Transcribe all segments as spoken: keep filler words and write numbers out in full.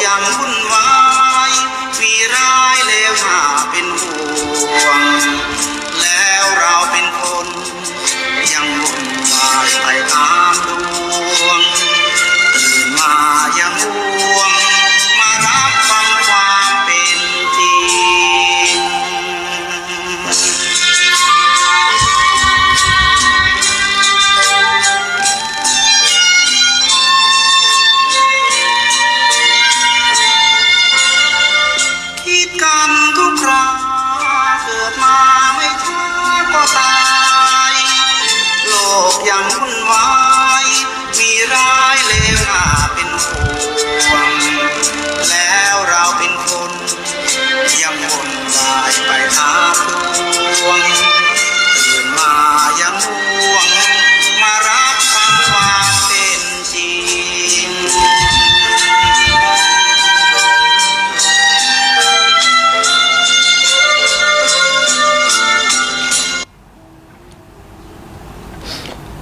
ยังวุ่นวาย มีร้ายเลวน่าเป็นห่วง แล้วเราเป็นคน ยังวุ่นวายไปตามดวง ตื่นมายังง่วง มารับฟังความเป็นจริง คิดกันทุกครา เกิดมาไม่ช้าก็ตาย โลกยังวุ่นวาย มีร้ายเลวน่าเป็นห่วง แล้วเราเป็นคน ยังวุ่นวายไปตามดวง ตื่นมายังง่วง มารับฟังความเป็นจริง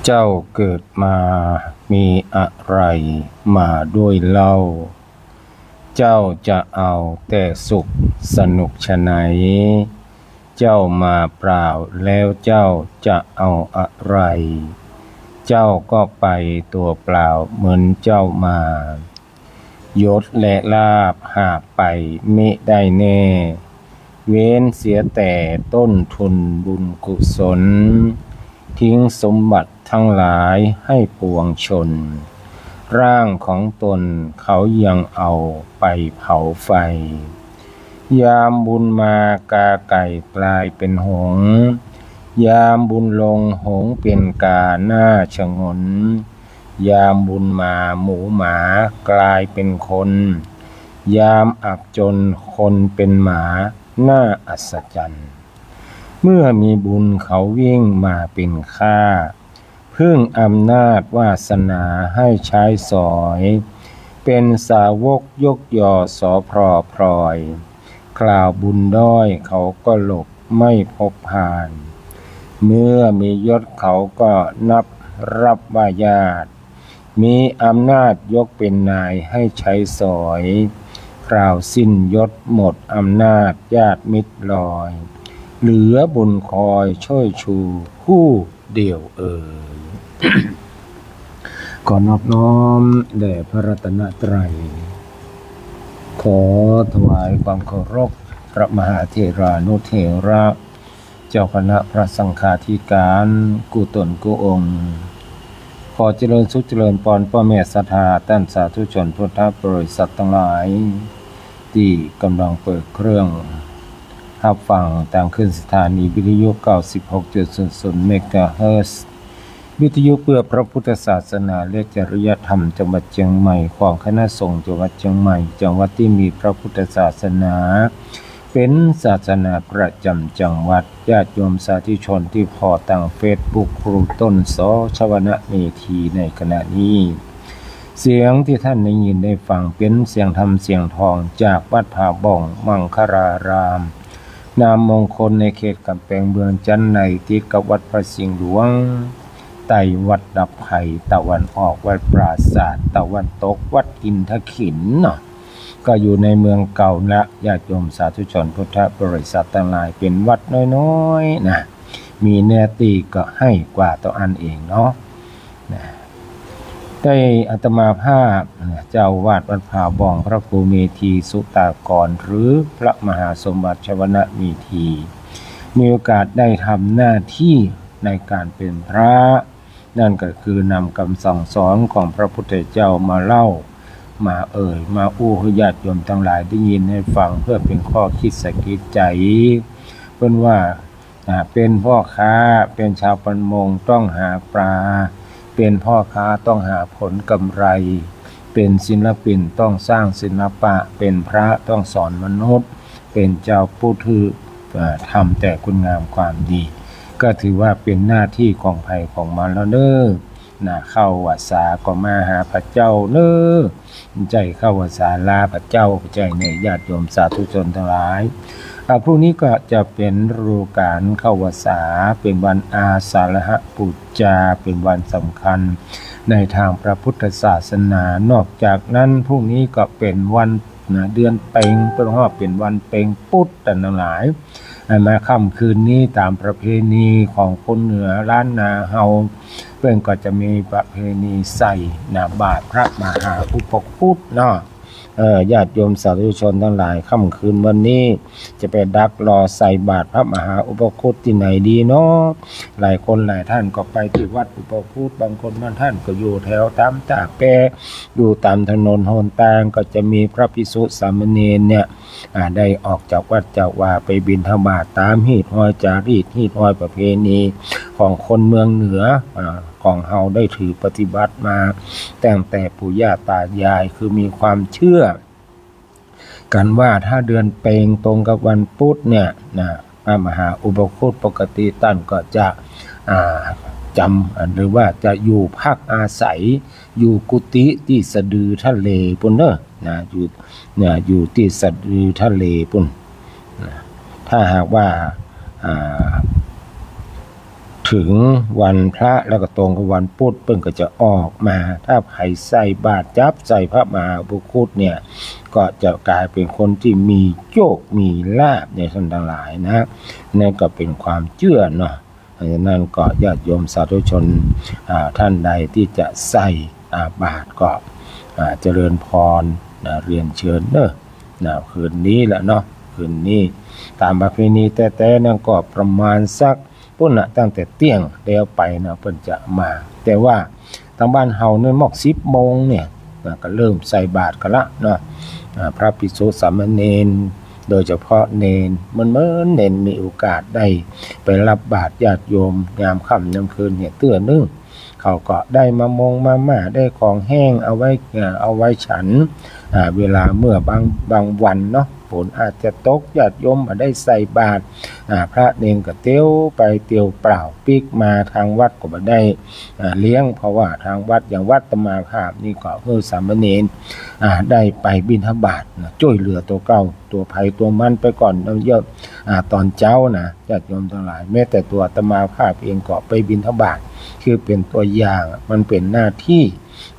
เจ้าเกิดมามีอะไรมาด้วยเล่า เจ้าจะเอาแต่สุขสนุกฉะไหน เจ้ามาเปล่าแล้วเจ้าจะเอาอะไร เจ้าก็ไปตัวเปล่าเหมือนเจ้ามา ยศและลาภหาไปมิได้แน่ เว้นเสียแต่ต้นทุนบุญกุศล ทิ้งสมบัติทั้งหลายให้ปวงชน ร่างของตนเขายังเอาไปเผาไฟ ยามบุญมากาไก่กลายเป็นหงส์ ยามบุญลงหงส์เป็นกาหน้าฉงน ยามบุญมาหมูหมากลายเป็นคน ยามอับจนคนเป็นหมา น่าอัศจรรย์ เมื่อมีบุญเขาวิ่งมาเป็นข้า พึ่งอำนาจวาสนาให้ใช้สอย เป็นสาวกยกยอสอพลอพลอย คราวบุญด้อยเขาก็หลบไม่พบพาน เมื่อมียศเขาก็นับรับว่าญาติ มีอำนาจยกเป็นนายให้ใช้สอย คราวสิ้นยศหมดอำนาจญาติมิตรลอย เหลือบุญคอยช่วยชูผู้เดียวเอ่ย ขอนอบน้อมแด่พระรัตนตรัย ขอถวายความเคารพพระมหาเถรานุเถระ เจ้าคณะพระสังฆาธิการกู้ตนกู้องค์ ขอเจริญสุขเจริญปอนพ่อแม่ศรัทธาต้านสาธุชนพุทธบริษัทตังหลาย ตี้ก่ำลังเปิดเครื่องฮับฟังตางคลื่นสถานีวิทยุ เก้าสิบหกจุดศูนย์ศูนย์ เมกะเฮิรตซ์ วิทยุเพื่อพระพุทธศาสนาและจริยธรรมจังหวัดเจียงใหม่ ของคณะสงฆ์จังหวัดเจียงใหม่ จังหวัดตี้มีพระพุทธศาสนา เป๋นศาสนาประจ๋ำจังหวัด ญาติโยมสาธุชนตี้ผ่อตางเฟซบุ๊กครูต้น ส.ชวนะเมธี ในขณะนี้ เสียงตี้ต้านได้ยินได้ฟังเป๋นเสียงธรรมเสียงทองจากวัดผาบ่องมังคลาราม นามมงคลในเขตก๋ำแปงเมืองจั๊นใน ติดกับวัดพระสิงห์หลวง ใต้วัดดับภัยตะวันออก วัดปราสาทตะวันตก วัดอินทขิลเนาะ ก็อยู่ในเมืองเก่าละ ญาติโยมสาธุชนพุทธบริษัทตังหลาย เป๋นวัดน้อยๆ นะ มีเนื้อตี้ก็ไฮ่กว่าเต้าอั้นเองเนาะ นะ ได้อาตมาภาพ นะ เจ้าอาวาสวัดผาบ่อง พระครูเมธีสุตากร หรือพระมหาสมบัติชวนะเมธี มีโอกาสได้ทำหน้าที่ในการเป๋นพระ นั่นก็คือนำกำสั่งสอนของพระพุทธเจ้ามาเล่า มาเอ่ย มาอู้หื้อญาติโยมตังหลายได้ยินได้ฟัง เพื่อเป๋นข้อคิดสะกิดใจ๋ เปิ้นว่า อ่า เป๋นพ่อค้า เป๋นชาวประมงต้องหาปลา เป๋นพ่อค้าต้องหาผลกำไร เป๋นศิลปินต้องสร้างศิลปะ เป๋นพระต้องสอนมนุษย์ เป๋นจาวพุทธ เอ่อ ทำแต่คุณงามความดี ก็ถือว่าเป๋นหน้าตี้ของใผของมันแล้วเน่อ นะ เข้าพรรษาก็มาหาพระเจ้าเน่อ บ่ใจ้เข้าพรรษาลาพระเจ้า บ่ใจ้เน่อ ญาติโยมสาธุชนตังหลาย อ่า พรุ่งนี้ก็จะเป๋นฤดูก๋าลเข้าพรรษา เป๋นวันอาสาฬหบูชา เป๋นวันสำคัญ ในตางพระพุทธศาสนา นอกจากนั้นพรุ่งนี้ก็เป๋นวัน นะ เดือนเป็ง เปิ้นว่าเป๋นวันเป็งปุ๊ด ต้านตังหลาย อ่า มาค่ำคืนนี้ต๋ามประเพณีของคนเหนือล้านนาเฮา เปิ้นก็จะมีประเพณีใส่ นะ บาตรพระมหาอุปคุตเนาะ เออ ญาติโยมสาธุชนตังหลาย ค่ำคืนวันนี้จะไปดักรอใส่บาตรพระมหาอุปคุตตี้ไหนดีเนาะ หลายคนหลายต้านก็ไปตี้วัดอุปคุต บางคนบางต้านก็อยู่แถวต๋ามต้าแป อยู่ต๋ามถนนหนตาง ก็จะมีพระภิกษุสามเณรเนี่ย อ่า ได้ออกจากวัดจากวาไปบิณฑบาตต๋ามฮีตฮอยจารีต ฮีตฮอยประเพณีของคนเมืองเหนือ อ่า ของเฮาได้ถือปฏิบัติมาตั้งแต่ปู่ย่าต๋ายาย คือมีความเจื้อกั๋นว่าถ้าเดือนเป็งตรงกับวันปุ๊ดเนี่ยนะ พระมหาอุปคุตปกติต้านก็จะ อ่า จ๋ำ หรือว่าจะอยู่พักอาศัย อยู่กุฏิตี้สะดือทะเลปู้นเนาะ นะ อยู่ นะ อยู่ตี้สะดือทะเลปู้น นะ ถ้าหากว่า อ่า เถิงวันพระแล้วก็ตรงกับวันปุ๊ด เปิ้นก็จะออกมา ถ้าใผใส่บาตรจับใส่พระมหาอุปคุตเนี่ย ก็จะก๋ายเป๋นคนตี้มีโชคมีลาภเนี่ย ต้านตังหลายนะ นั่นก็เป๋นความเจื้อเนาะ เพราะฉะนั้นก็ญาติโยมสาธุชน อ่า ต้านใดตี้จะใส่ อ่า บาตรก็ อ่า เจริญพร นะ เรียนเชิญเนาะ นะ คืนนี้แหละเนาะ คืนนี้ ต๋ามประเพณีแต๊ๆ นั้นก็ประมาณสัก ปู้นน่ะ ตั้งแต่เตี้ยงแล้วไปนะ เปิ้นจะมา แต่ว่าตางบ้านเฮาเนี่ยมอกสิบโมงเนี่ยนะ ก็เริ่มใส่บาตรกั๋นละเนาะ อ่า พระภิกษุสามเณร โดยเฉพาะเณร เหมือนๆ เณรมีโอกาสได้ไปรับบาตรญาติโยมยามค่ำยามคืนเนี่ยเตื้อนึ่ง เขาก็ได้มะมงมาม่า ได้ของแห้งเอาไว้ อ่า เอาไว้ฉัน อ่า เวลาเมื่อบาง บางวันเนาะ ฝนอาจจะตก ญาติโยมบ่ได้ใส่บาตร อ่า พระเณรก็เตียวไปเตียวเปล่าปิ๊กมา ตางวัดก็บ่ได้ อ่า เลี้ยง เพราะว่าตางวัด อย่างวัดอาตมาภาพนี่ก็หื้อสามเณร อ่า ได้ไปบิณฑบาตนะ จ้วยเหลือตั๋วเก่าตั๋วใผตั๋วมันไปก่อนเนาะ เยียะ อ่า ต๋อนเจ๊านะ ญาติโยมตังหลาย แม้แต่ตั๋วอาตมาภาพเองก็ไปบิณฑบาต คือเป๋นตั๋วอย่าง มันเป๋นหน้าตี้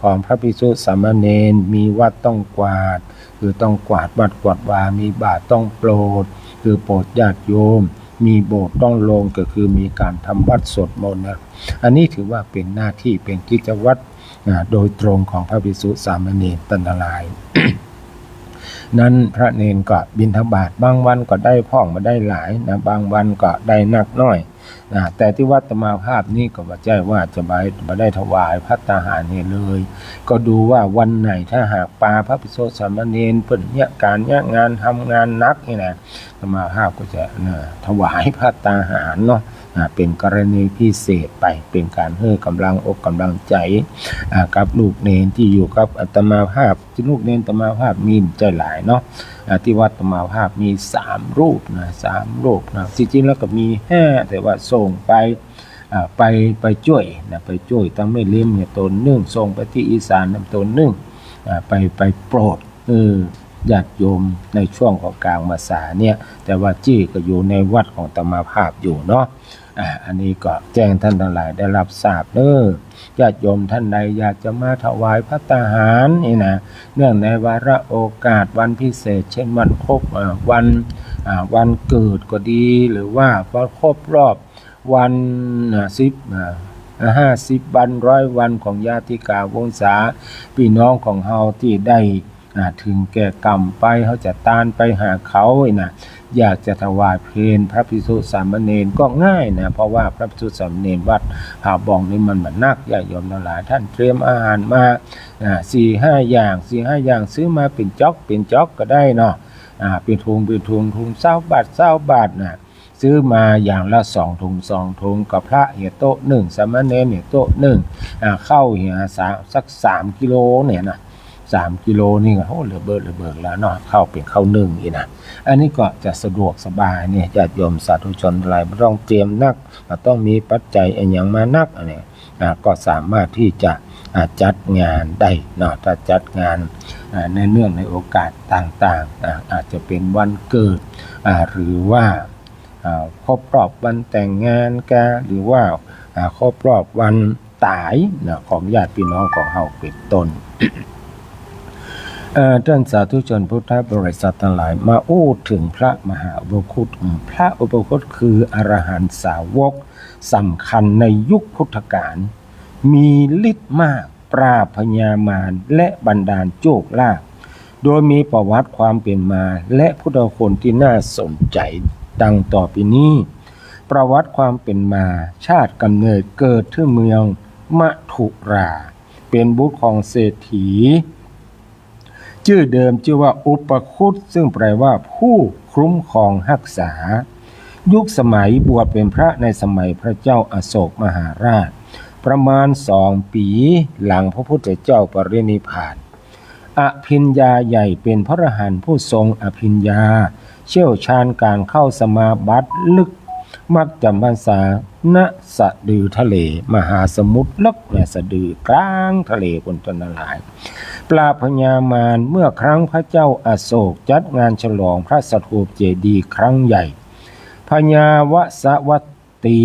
ของพระภิกษุสามเณร มีวัดต้องกวาด คือต้องกวาดวัดกวาดวา มีบาตรต้องโปรด คือโปรดญาติโยม มีโบสถ์ต้องลง ก็คือมีก๋านทำวัตรสวดมนต์นะ อันนี้ถือว่าเป๋นหน้าตี้ เป๋นกิจวัตร อ่า โดยตรงของพระภิกษุสามเณร ต้านตังหลาย นั้นพระเณรก็บิณฑบาต บางวันก็ได้พ่องบ่ได้หลายนะ บางวันก็ได้นักน้อยนะ แต่ตี้วัดอาตมาภาพนี้ก็บ่ใจ้ว่าจะบ่ บ่ได้ถวายภัตตาหารหื้อเลย ก็ดูว่าวันไหนถ้าหากปาพระภิกษุสามเณรเปิ้นเยียะก๋านเยียะงาน ทำงานหนักนี่นะ อาตมาภาพก็จะ นะ ถวายภัตตาหารเนาะ อ่า เป๋นกรณีพิเศษไป เป๋นก๋านหื้อก๋ำลังอกก๋ำลังใจ๋ อ่า กับลูกเณรตี้อยู่กับอาตมาภาพ ซึ่งลูกเณรอาตมาภาพมีบ่ใจ้หลายเนาะ อ่า ตี้วัดอาตมาภาพมีสามรูปนะ สามรูปนะ จริงๆ แล้วก็มีห้า แต่ว่าส่งไป อ่า ไป ไปจ้วยนะ ไปจ้วย ตังแม่ริมเนี่ยต๋นนึ่ง ส่งไปตี้อีสานเนี่ยต๋นนึ่ง อ่า ไป ไปโปรด เออ ญาติโยมในช่วงของก๋างพรรษาเนี่ย แต่ว่าจี้ก็อยู่ในวัดของอาตมาภาพอยู่เนาะ อ่า อันนี้ก็แจ้งต้านตังหลายได้ฮับทราบเน้อ ญาติโยมต้านใดอยากจะมาถวายภัตตาหารนี่นะ เนื่องในวาระโอกาสวันพิเศษ เช่นวันครบ เอ่อ วัน อ่า วันเกิดก็ดี หรือว่าวันครบรอบวัน อ่า สิบ อ่า ห้าสิบวัน ร้อยวันของญาติกาวงศา ปี้น้องของเฮาตี้ได้ อ่า เถิงแก่กรรมไป เฮาจะตานไปหาเขานี่นะ อยากจะถวายเพลพระภิกษุสามเณรก็ง่ายนะ เพราะว่าพระภิกษุสามเณรวัดผาบ่องนี่มันบ่หนัก ญาติโยมตังหลาย ต้านเตรียมอาหารมา อ่า สี่ห้าอย่าง สี่ห้าอย่าง ซื้อมาเป๋นจ๊อก เป๋นจ๊อกก็ได้เนาะ อ่า เป๋นถุง เป๋นถุง ถุงซาวบาท ซาวบาทนะ ซื้อมาอย่างละสองถุง สองถุง ก็พระเหียโต๊ะนึ่ง สามเณรเหียโต๊ะนึ่ง อ่า ข้าวเหียสาม สักสามกิโลเนี่ยนะ สามกิโลนี่ก็ โอ้ ระเบิดระเบิดแล้วเนาะ ข้าวเป๋นข้าวนึ่งนี่นะ อันนี้ก็จะสะดวกสบายเนี่ย ญาติโยมสาธุชนทั้งหลายบ่ต้องเตรียมนัก บ่ต้องมีปัจจัยอะหยังมานัก อันนี้ อ่า ก็สามารถตี้จะ อ่า จัดงานได้เนาะ ถ้าจัดงาน อ่า ในเนื่องในโอกาสต่างๆ อ่า อาจจะเป๋นวันเกิด อ่า หรือว่า อ่า ครบรอบวันแต่งงานกา หรือว่า อ่า ครบรอบวัน ต๋ายนะ ของญาติพี่น้องของเฮาเป๋นต้น เอ่อ ต้านสาธุชนพุทธบริษัทตังหลาย มาอู้เถิงพระมหาอุปคุต อืม พระอุปคุตคืออรหันตสาวกสำคัญในยุคพุทธกาล มีฤทธิ์มาก ปราบพญามารและบันดาลโชคลาภ โดยมีประวัติความเป๋นมาและพุทธคุณตี้น่าสนใจ๋ดังต่อไปนี้ ประวัติความเป๋นมา ชาติก๋ำเนิดเกิดตี้เมืองมธุรา เป๋นบุตรของเศรษฐี จื้อเดิมจื้อว่าอุปคุต ซึ่งแปลว่าผู้คุ้มครองฮักษา ยุคสมัยบวชเป๋นพระในสมัยพระเจ้าอโศกมหาราช ประมาณสองปี๋หลังพระพุทธเจ้าปรินิพพาน อภิญญาใหญ่ เป๋นพระอรหันต์ผู้ทรงอภิญญา เชี่ยวชาญก๋านเข้าสมาบัติลึก มักจ๋ำพรรษา ณ สะดือทะเล มหาสมุทรลึก ในสะดือกลางทะเลปู๊น ต้านตังหลาย ปราบพญามาร เมื่อครั้งพระเจ้าอโศกจัดงานฉลองพระสถูปเจดีย์ครั้งใหญ่ พญาวัสวัตตี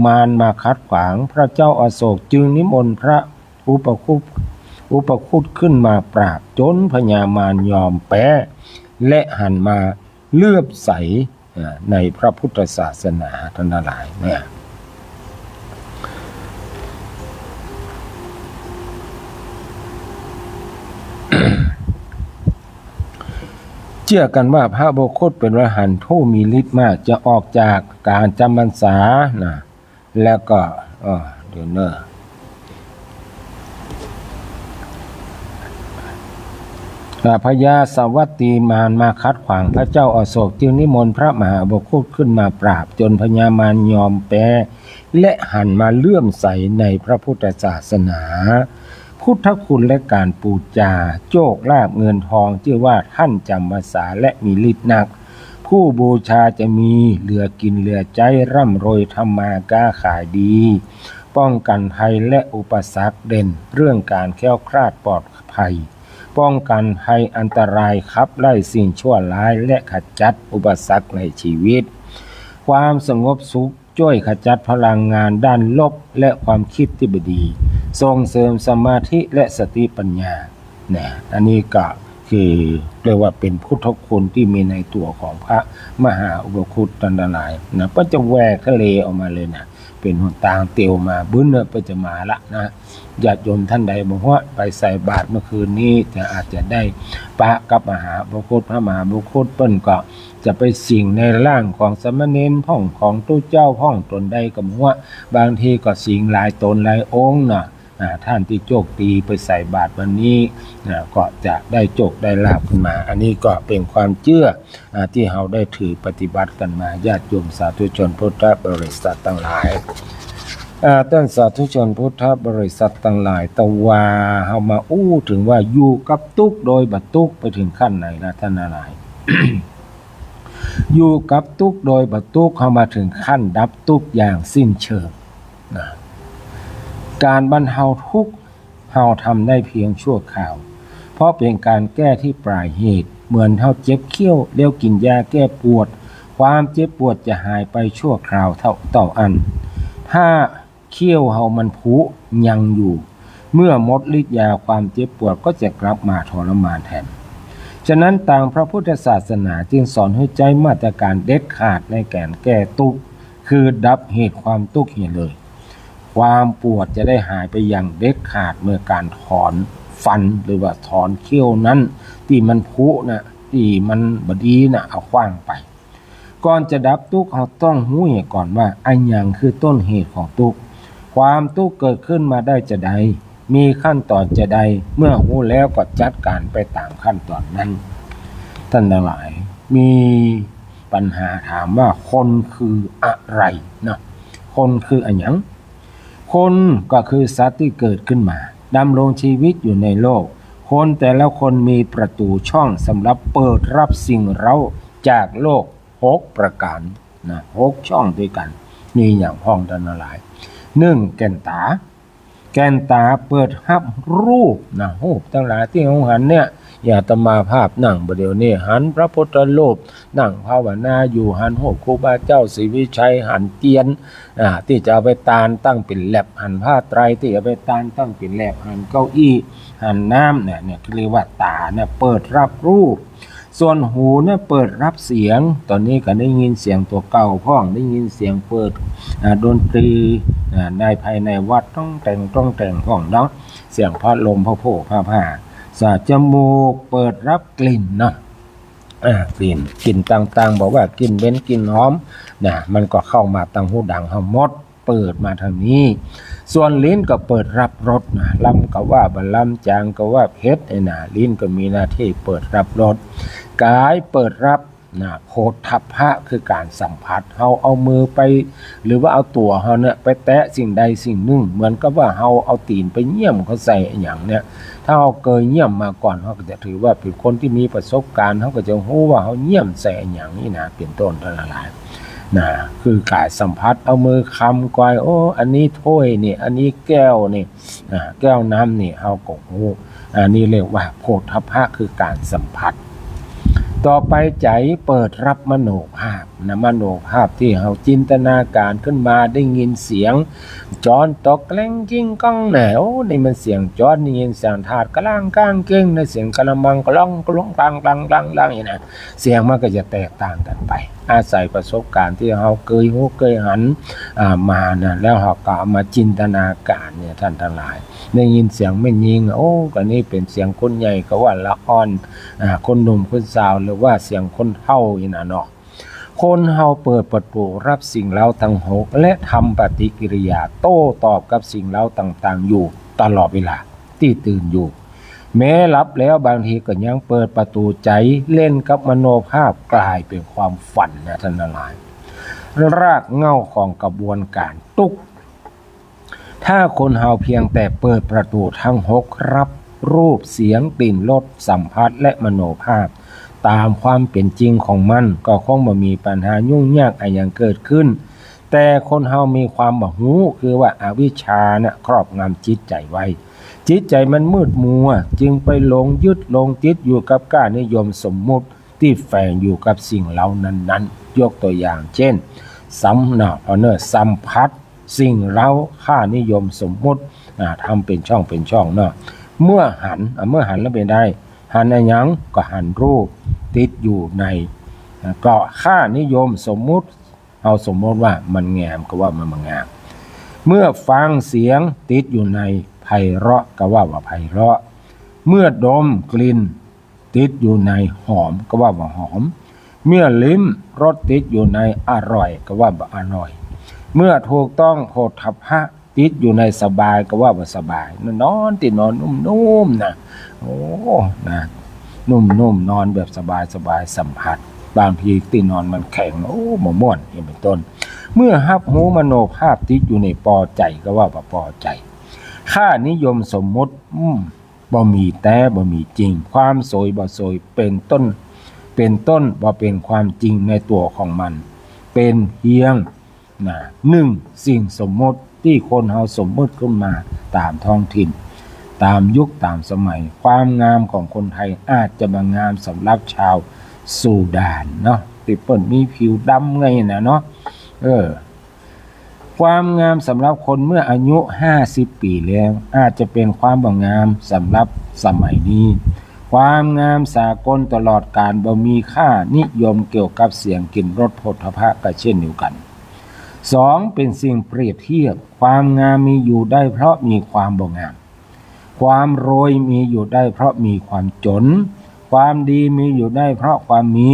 มารมาขัดขวาง พระเจ้าอโศกจึงนิมนต์พระอุปคุต อุปคุตขึ้นมาปราบ จ๋นพญามารยอมแป๊ และหันมาเลื่อมใส อ่า ในพระพุทธศาสนา ต้านตังหลายเนี่ย เจื้อกั๋นว่าพระอุปคุตเป๋นอรหันต์ผู้มีฤทธิ์มาก จะออกจากก๋านจ๋ำพรรษานะ แล้วก็ เอ่อ เดี๋ยวเนอะ อ่า พญาวัสวัตตีมารมาขัดขวาง พระเจ้าอโศกจึงนิมนต์พระมหาอุปคุตขึ้นมาปราบ จ๋นพญามารยอมแป๊ และหันมาเลื่อมใสในพระพุทธศาสนา พุทธคุณและก๋านปู๋จา โชคลาภเงินทอง จื้อว่าต้านจ๋ำพรรษาและมีฤทธิ์นัก ผู้บูชาจะมีเหลือกิ๋นเหลือใจ๊ ร่ำรวยทำมาก๊าขายดี ป้องกั๋นภัยและอุปสรรค เด่นเรื่องก๋านแคล้วคลาดปลอดภัย ป้องกั๋นภัยอันตราย ขับไล่สิ่งชั่วร้าย และขจัดอุปสรรคในชีวิต ความสงบสุข จ้วยขจัดพลังงานด้านลบและความคิดตี้บ่ดี ส่งเสริมสมาธิและสติปัญญา นะ อันนี้ก็คือเรียกว่าเป๋นพุทธคุณตี้มีในตั๋วของพระมหาอุปคุตต้านตังหลายนะ เปิ้นจะแหวกทะเลออกมาเลยนะ เป๋นหนตางเตียวมา บึ้นเน่อ เปิ้นจะมาละนะ ญาติโยมต้านใดบ่ฮู้ ไปใส่บาตรเมื่อคืนนี้ จะอาจจะได้ปะกับมหาอุปคุต พระมหาอุปคุตเปิ้นก็ จะไปสิงในร่างของสามเณรพ่อง ของตุ๊เจ้าพ่อง ต๋นใดก็บ่ฮู้ บางทีก็สิงหลายต๋นหลายองค์เนาะ อ่า ต้านตี้โชคดีไปใส่บาตรวันนี้ อ่า ก็จะได้โชคได้ลาภขึ้นมา อันนี้ก็เป๋นความเจื้อ อ่า ตี้เฮาได้ถือปฏิบัติกั๋นมา ญาติโยมสาธุชนพุทธบริษัทตังหลาย อ่า ต้านสาธุชนพุทธบริษัทตังหลาย ตะวาเฮามาอู้เถิงว่าอยู่กับตุ๊กข์โดยบ่ตุ๊กข์ไปเถิงขั้นไหนละต้านตังหลาย อยู่กับตุ๊กข์โดยบ่ตุ๊กข์ เฮามาเถิงขั้นดับตุ๊กข์อย่างสิ้นเชิงนะ ก๋านบรรเทาตุ๊กข์ เฮาทำได้เพียงชั่วคราว เพราะเป๋นก๋านแก้ตี้ปลายเหตุ เหมือนเฮาเจ็บเขี้ยว แล้วกิ๋นยาแก้ปวด ความเจ็บปวดจะหายไปชั่วคราวเต้า เต้าอั้น ถ้า เขี้ยวเฮามันผุยังอยู่ เมื่อหมดฤทธิ์ยาความเจ็บปวดก็จะกลับมาทรมานแทน ฉะนั้นตางพระพุทธศาสนาจึงสอนหื้อใจ๊มาตรก๋านเด็ดขาดในก๋านแก้ตุ๊กข์ คือดับเหตุความตุ๊กข์เหียเลย ความปวดจะได้หายไปอย่างเด็ดขาดเมื่อก๋านถอนฟันหรือว่าถอนเขี้ยวนั้น ตี้มันผุนะ ตี้มันบ่ดีนะ เอาขว้างไป ก่อนจะดับตุ๊กข์ เฮาต้องฮู้เหียก่อนว่า อะหยังคือต้นเหตุของตุ๊กข์ ความตุ๊กข์เกิดขึ้นมาได้จาใด มีขั้นต๋อนจาใด เมื่อฮู้แล้วก็จัดก๋านไปต๋ามขั้นต๋อนนั้น ต้านตังหลาย มีปัญหาถามว่าคนคืออะไรเนาะ คนคืออะหยัง คนก็คือสัตว์ตี้เกิดขึ้นมา ดำรงชีวิตอยู่ในโลก คนแต่ละคนมีประตู๋ช่องสำหรับเปิดรับสิ่งเร้าจากโลก หกประก๋านนะ หกช่องตวยกั๋น มีอะหยังพ่องต้านตังหลาย นึ่ง แก่นต๋า แก่นต๋าเปิดฮับรูปนะ รูปตังหลายตี้เฮาหันเนี่ย อย่างอาตมาภาพนั่งบ่าเดี่ยวนี้ หันพระพุทธรูปนั่งภาวนาอยู่ หันรูปครูบาเจ้าศรีวิชัย หันเตียน อ่า ตี้จะเอาไปตานตั้งเป๋นแล็บ หันผ้าไตรตี้เอาไปตานตั้งเป๋นแล็บ หันเก้าอี้ หันน้ำเนี่ย เนี่ยเรียกว่าต๋าเนี่ยเปิดฮับรูป ส่วนหูเนี่ยเปิดฮับเสียง ต๋อนนี้ก็ได้ยินเสียงตั๋วเก่าพ่อง ได้ยินเสียงเปิด อ่า ดนตรี อ่า ในภายในวัด ต้องแต่ง ต้องแต่งพ่องเนาะ เสียงพัดลม ผ้าโพก ผ้าผ่า ส่วนจมูกเปิดฮับกลิ่นเนาะ อ่า กลิ่น กลิ่นต่างๆ บ่ว่ากลิ่นเหม็นกลิ่นหอมนะ มันก็เข้ามาตางหูดังเฮาหมด เปิดมาตางนี้ ส่วนลิ้นก็เปิดฮับรสนะ ลำก็ว่าบ่ลำ จางก็ว่าเผ็ด ไอ้นะ ลิ้นก็มีหน้าตี้เปิดฮับรส ก๋ายเปิดฮับนะ โผฏฐัพพะคือก๋านสัมผัส เฮาเอามือไป หรือว่าเอาตั๋วเฮาเนี่ยไปแตะสิ่งใดสิ่งนึ่ง เหมือนกับว่าเฮาเอาตี๋นไปเยี่ยมเข้าใส่อะหยังเนี่ย ถ้าเฮาเกยเยี่ยมมาก่อน เฮาก็จะถือว่าเป๋นคนตี้มีประสบก๋ารณ์ เฮาก็จะฮู้ว่าเฮาเยี่ยมใส่อะหยังนี่นะ เป๋นต้นตังหลายนะ คือก๋ายสัมผัส เอามือคำก่อย โอ้ อันนี้ถ้วยนี่ อันนี้แก้วนี่ อ่า แก้วน้ำนี่ เฮาก็ฮู้ อันนี้เรียกว่าโผฏฐัพพะคือก๋านสัมผัส ต่อไปใจ๋เปิดฮับมโนภาพนะ มโนภาพตี้เฮาจินตนาก๋ารขึ้นมา ได้ยินเสียงจ๊อนตอกแกล้งกิ้งก้องแหน่ โอ้ นี่มันเสียงจ๊อน ได้ยินเสียงถาดกะล้างก้างเก้งนะ เสียงกะละมังกะล้องกะล้องกลางกลางกลางกลางอย่างนี้นะ เสียงมันก็จะแตกต่างกั๋นไป อาศัยประสบก๋ารณ์ตี้เฮาเกยฮู้เกยหัน อ่า มานะ แล้วเฮาก็เอามาจินตนาก๋ารเนี่ย ต้านตังหลาย ได้ยินเสียงแม่ญิง โอ้ ก็นี่เป๋นเสียงคนใหญ่ก็ว่าละอ่อน อ่า คนหนุ่มคนสาว หรือว่าเสียงคนเฒ่านี่นะเนาะ คนเฮาเปิดประตู๋ฮับสิ่งเร้าตังหก และทำปฏิกิริยาโต้ตอบกับสิ่งเร้าต่างๆ อยู่ตลอดเวลาตี้ตื่นอยู่ แม้หลับแล้วบางทีก็ยังเปิดประตู๋ใจ๋เล่นกับมโนภาพ ก๋ายเป๋นความฝันนะต้านตังหลาย รากเหง้าของกระบวนก๋ารตุ๊กข์ ถ้าคนเฮาเพียงแต่เปิดประตู๋ตังหกฮับรูป เสียง กลิ่น รส สัมผัส และมโนภาพ ต๋ามความเป๋นจริงของมัน ก็คงบ่มีปัญหายุ่งยากอะหยังเกิดขึ้น แต่คนเฮามีความบ่ฮู้ คือว่าอวิชชาน่ะครอบงำจิตใจ๋ไว้ จิตใจ๋มันมืดมัว จึงไปหลงยึดหลงติดอยู่กับค่านิยมสมมุติตี้แฝงอยู่กับสิ่งเร้านั้นๆ ยกตั๋วอย่างเจ้น สัม เนาะ เอาเน่อ สัมผัส สิ่งเร้าค่านิยมสมมุติ อ่า ทำเป๋นช่องเป๋นช่องเนาะ เมื่อหัน อ่า เมื่อหันแล้วเป๋นใด หันอะหยัง ก็หันรูปติดอยู่ใน อ่า ก็ค่านิยมสมมุติ เฮาสมมุติว่ามันงามก็ว่ามันงาม เมื่อฟังเสียงติดอยู่ในไพเราะก็ว่าว่าไพเราะ เมื่อดมกลิ่น ติดอยู่ในหอมก็ว่าว่าหอม เมื่อลิ้มรสติดอยู่ในอร่อยก็ว่าว่าอร่อย เมื่อถูกต้องโผฏฐัพพะติดอยู่ในสบายก็ว่าว่าสบาย นอนตี้นอนนุ่มๆ นะ โอ้ นะ นุ่มๆ นอนแบบสบายๆ สัมผัส บางทีตี้นอนมันแข็ง โอ้ บ่ม่วน อย่างเป๋นต้น เมื่อฮับฮู้มโนภาพติดอยู่ในปอใจ๋ก็ว่าว่าปอใจ๋ ค่านิยมสมมุติ อืม บ่มีแต๊ บ่มีจริง ความสวยบ่สวย เป๋นต้น เป๋นต้น บ่เป๋นความจริงในตั๋วของมัน เป๋นเพียง นะ นึ่งสิ่งสมมุติตี้คนเฮาสมมุติขึ้นมาต๋ามท้องถิ่น ต๋ามยุคต๋ามสมัย ความงามของคนไทยอาจจะบ่งามสำหรับชาวซูดานเนาะ ตี้เปิ้นมีผิวดำไงนะเนาะ เออ ความงามสำหรับคนเมื่ออายุห้าสิบปี๋แล้ว อาจจะเป๋นความบ่งามสำหรับสมัยนี้ ความงามสากลตลอดกาลบ่มีค่านิยมเกี่ยวกับเสียง กลิ่น รส โผฏฐัพพะก็เช่นเดียวกั๋น สอง เป๋นสิ่งเปรียบเทียบ ความงามมีอยู่ได้เพราะมีความบ่งาม ความรวยมีอยู่ได้เพราะมีความจ๋น ความดีมีอยู่ได้เพราะความมี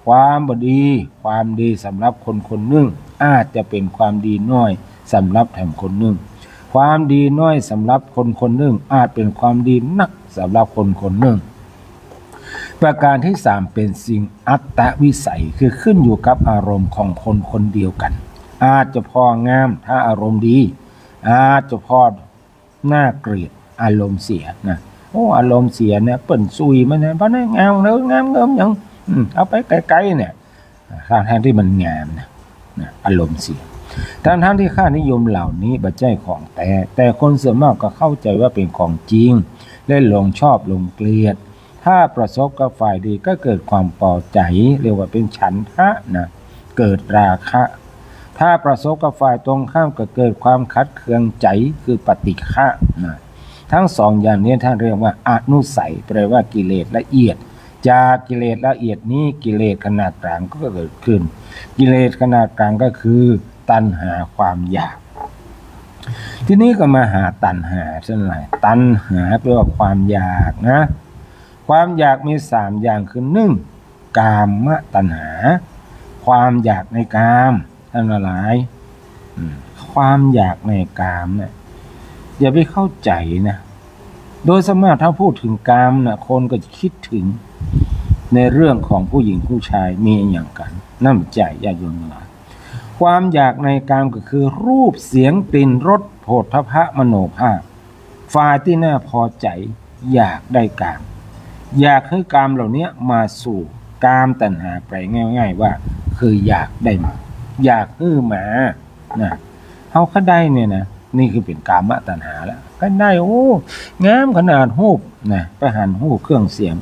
ความบ่ดี ความดีสำหรับคนคนนึ่ง อาจจะเป๋นความดีน้อยสำหรับแถมคนนึ่ง ความดีน้อยสำหรับคนคนนึ่ง อาจเป๋นความดีนักสำหรับคนคนนึ่ง ประก๋านตี้สามเป๋นสิ่งอัตตวิสัย คือขึ้นอยู่กับอารมณ์ของคนคนเดียวกั๋น อาจจะผ่องามถ้าอารมณ์ดี อาจจะผ่อหน้าเกลียด อารมณ์เสียนะ โอ้ อารมณ์เสียเนี่ย เปิ้นสุยมันนะ บ่ได้งามเนอะ งามเงิมหยัง อืม เอาไปไก๋ๆ เนี่ย ทั้งๆ ตี้มันงามนะ นะ อารมณ์เสีย ทั้งๆ ตี้ค่านิยมเหล่านี้บ่ใจ้ของแต๊ แต่คนส่วนมากก็เข้าใจ๋ว่าเป๋นของจริง และหลงชอบหลงเกลียด ถ้าประสบกับฝ่ายดีก็เกิดความปอใจ๋ เรียกว่าเป๋นฉันทะนะ เกิดราคะ ถ้าประสบกับฝ่ายตรงข้ามก็เกิดความขัดเคืองใจ๋ คือปฏิฆะนะ ทั้งสองอย่างนี้ท่านเรียกว่าอนุสัย แปลว่ากิเลสละเอียด จากกิเลสละเอียดนี้กิเลสขนาดกลางก็เกิดขึ้น กิเลสขนาดกลางก็คือตัณหา ความอยาก ทีนี้ก็มาหาตัณหาสักหน่อย ตัณหาแปลว่าความอยากนะ ความอยากมีสามอย่างคือ นึ่ง กามตัณหา ความอยากในกาม ท่านทั้งหลาย อืม ความอยากในกามเนี่ย อย่าไปเข้าใจ๋นะ โดยส่วนมากถ้าพูดเถิงกามนะ คนก็จะกึ๊ดเถิงในเรื่องของผู้หญิงผู้จายมีอะหยังกั๋น นั่นบ่ใจ้ ญาติโยมทั้งหลาย ความอยากในกามก็คือรูป เสียง กลิ่น รส โผฏฐัพพะ มโนภาพ ฝ่ายตี้น่าปอใจ๋ อยากได้กาม อยากหื้อกามเหล่านี้มาสู่ กามตัณหาแปลง่ายๆ ว่าคืออยากได้มา อยากหื้อมานะ เฮาใค่ได้เนี่ยนะ นี่คือเป๋นกามตัณหาแล้ว ใค่ได้ โอ้ งามขนาดรูปนะ ไปหันรูปเครื่องเสียง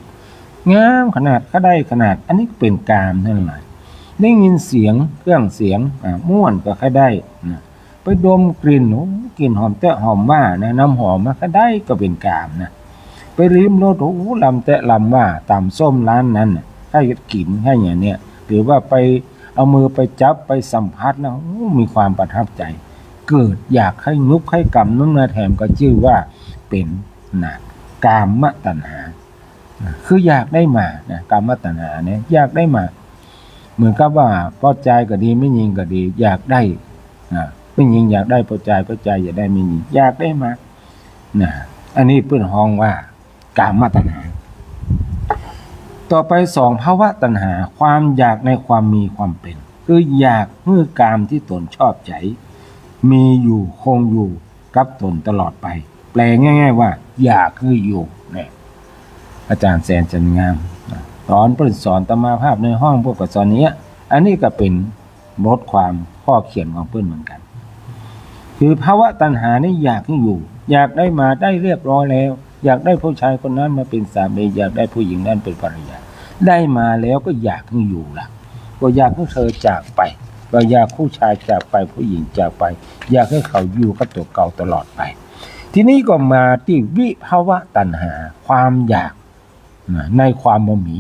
งามขนาด ใค่ได้ขนาด อันนี้ก็เป๋นกามทั้งหลาย ได้ยินเสียงเครื่องเสียง อ่า ม่วนก็ใค่ได้นะ ไปดมกลิ่น โอ้ กลิ่นหอมแต๊ะหอมว่านะ น้ำหอมมา ใค่ได้ก็เป๋นกามนะ ไปลิ้มรส โอ้ ลำแต๊ะลำว่า ต๋ำส้มร้านนั้นน่ะ ใค่กิ๋น ใค่อย่างเนี้ย หรือว่าไปเอามือไปจับไปสัมผัสนะ โอ้ มีความประทับใจ๋ เกิดอยากใค่ยุบใค่กำนั้นมาแถม ก็จื้อว่าเป๋นนะ กามตัณหา คืออยากได้มานะ กามตัณหาเนี่ยอยากได้มา เหมือนกับว่าป้อจายก็ดี แม่ญิงก็ดี อยากได้นะ แม่ญิงอยากได้ป้อจาย ป้อจายอยากได้แม่ญิง อยากได้มานะ อันนี้เปิ้นฮ้องว่ากามตัณหา ต่อไปสอง ภวตัณหา ความอยากในความมีความเป๋น คืออยากหื้อกามตี้ตนชอบใจ๋ มีอยู่คงอยู่ กับตนตลอดไป แปลง่ายๆ ว่าอยากหื้ออยู่เนี่ย อาจ๋ารย์แสนจันทร์งามนะ ต๋อนเปิ้นสอนอาตมาภาพในห้องเปิ้นก็สอนอย่างเนี้ย อันนี้ก็เป๋นบทความข้อเขียนของเปิ้นเหมือนกั๋น คือภวตัณหานี่อยากหื้ออยู่ อยากได้มา ได้เรียบร้อยแล้ว อยากได้ผู้จายคนนั้นมาเป๋นสามี อยากได้ผู้หญิงนั้นเป๋นภรรยา ได้มาแล้วก็อยากหื้ออยู่ละ บ่อยากหื้อเธอจากไป บ่อยากผู้จายจากไป ผู้หญิงจากไป อยากหื้อเขาอยู่กับตั๋วเก่าตลอดไป ทีนี้ก็มาตี้วิภวตัณหา ความอยากนะ ในความบ่มี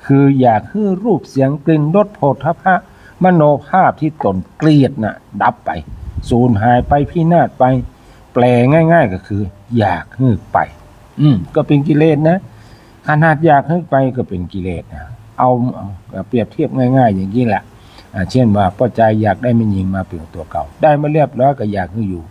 คืออยากหื้อรูป เสียง กลิ่น รส โผฏฐัพพะ มโนภาพตี้ตนเกลียดน่ะ ดับไป สูญหายไป พินาศไป แปลง่ายๆ ก็คืออยากหื้อไป อืม ก็เป๋นกิเลสนะ ขนาดอยากหื้อไปก็เป๋นกิเลสนะ เอา เอา เปรียบเทียบง่ายๆ อย่างนี้แหละ อ่า เช่นว่าป้อจายอยากได้แม่ญิงมาเป๋นตั๋วเก่า ได้มาเรียบร้อยก็อยากหื้ออยู่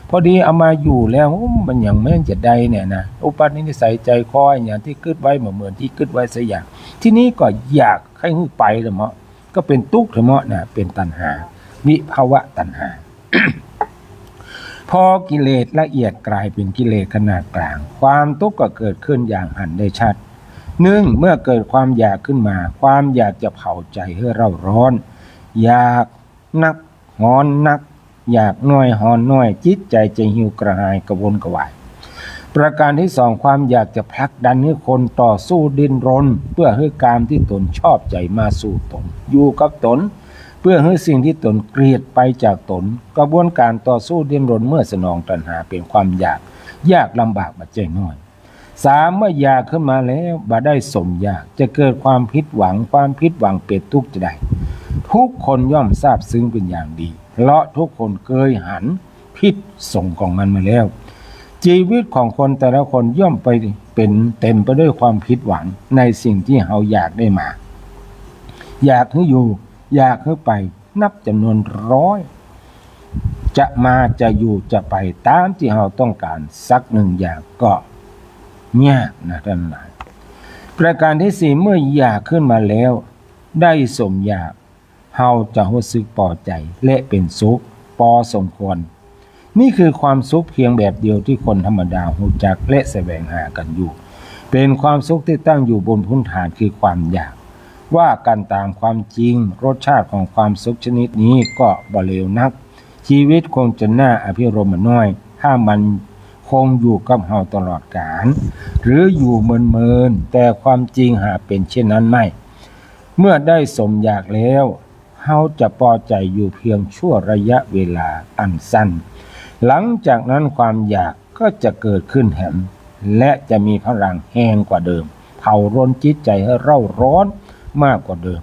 พอดีเอามาอยู่แล้ว โอ้ มันหยังแม่นจะได้เนี่ยนะ อุปนิสัยใจ๋คออะหยังตี้กึ๊ดไว้บ่เหมือนตี้กึ๊ดไว้สักอย่าง ทีนี้ก็อยากใค่หื้อไปละเมาะ ก็เป๋นตุ๊กข์เถาะเมาะนะ เป๋นตัณหา วิภวตัณหา พอกิเลสละเอียดก๋ายเป๋นกิเลสขนาดกลาง ความตุ๊กข์ก็เกิดขึ้นอย่างหันได้ชัด นึ่ง เมื่อเกิดความอยากขึ้นมา ความอยากจะเผาใจ๋หื้อเร่าร้อน อยากนักฮ้อนนัก อยากน้อยฮ้อนน้อย จิตใจ๋จะหิวกระหายกระวนกระวาย ประการตี้สอง ความอยากจะผลักดันหื้อคนต่อสู้ดิ้นรน เปื้อหื้อกามตี้ตนชอบใจ๋มาสู่ตน อยู่กับตน เปื้อหื้อสิ่งตี้ตนเกลียดไปจากตน กระบวนก๋านต่อสู้ดิ้นรนเมื่อสนองตัณหาเป๋นความอยาก ยากลำบากบ่ใจ้น้อย สาม เมื่ออยากขึ้นมาแล้วบ่ได้สมอยาก จะเกิดความผิดหวัง ความผิดหวังเป๋นตุ๊กข์จะใด ทุกคนย่อมซาบซึ้งเป๋นอย่างดี เพราะทุกคนเกยหันพิษสงของมันมาแล้ว จีวิตของคนแต่ละคนย่อมไปเป๋น เต๋มไปด้วยความผิดหวังในสิ่งตี้เฮาอยากได้มา อยากหื้ออยู่ อยากหื้อไป นับจ๋ำนวนร้อย จะมา จะอยู่ จะไปต๋ามตี้เฮาต้องก๋านสักนึ่งอย่างก็ยากนะท่านหลาย ประการตี้สี่ เมื่ออยากขึ้นมาแล้ว ได้สมอยาก เฮาจะฮู้สึกปอใจ๋และเป๋นสุขปอสมควร นี่คือความสุขเพียงแบบเดียวตี้คนธรรมดาฮู้จักและแสวงหากั๋นอยู่ เป๋นความสุขตี้ตั้งอยู่บนพื้นฐานคือความอยาก ว่ากั๋นต๋ามความจริง รสชาติของความสุขชนิดนี้ก็บ่เลวนัก จีวิตคงจะน่าอภิรมย์น้อย ถ้ามัน คงอยู่กับเฮาตลอดกาล หรืออยู่เมินๆ แต่ความจริงหาเป๋นเช่นนั้นไม่ เมื่อได้สมอยากแล้ว เฮาจะปอใจ๋อยู่เพียงชั่วระยะเวลาอันสั้น หลังจากนั้นความอยากก็จะเกิดขึ้นแหม และจะมีพลังแฮงกว่าเดิม เผารนจิตใจ๋หื้อเร่าร้อนมากกว่าเดิม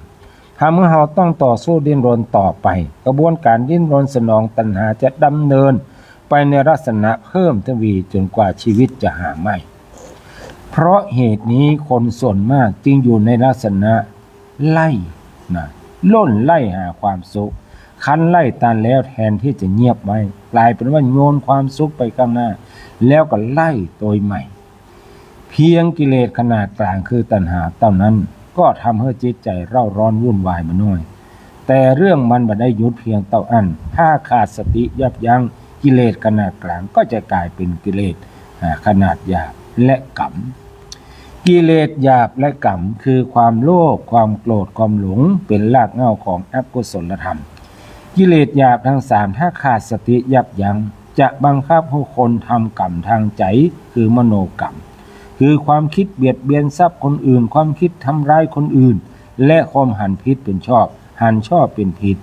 ทำหื้อเฮาต้องต่อสู้ดิ้นรนต่อไป กระบวนการดิ้นรนสนองตัณหาจะดำเนินไปในลักษณะเพิ่มทวีจ๋นกว่าชีวิตจะหาไม่ เพราะเหตุนี้คนส่วนมากจึงอยู่ในลักษณะไล่นะ ล่นไล่หาความสุข คันไล่ตันแล้วแทนที่จะเงียบไว้ กลายเป๋นว่าโยนความสุขไปข้างหน้า แล้วก็ไล่โตยใหม่ เพียงกิเลสขนาดกลางคือตัณหาเต้านั้น ก็ทำหื้อจิตใจ๋เร่าร้อนวุ่นวายบ่น้อย แต่เรื่องมันบ่ได้หยุดเพียงเต้าอั้น ถ้าขาดสติยับยั้ง กิเลสขนาดกลางก็จะกลายเป๋นกิเลส อ่า ขนาดหยาบและกรรม กิเลสหยาบและกรรมคือความโลภ ความโกรธ ความหลง เป๋นรากเหง้าของอกุศลธรรม กิเลสหยาบตังสามถ้าขาดสติยับยั้ง จะบังคับหื้อคนทำกรรมตางใจ๋ คือมโนกรรม คือความกึ๊ดเบียดเบียนทรัพย์คนอื่น ความกึ๊ดทำร้ายคนอื่น และความหันผิดเป๋นชอบ หันชอบเป๋นผิด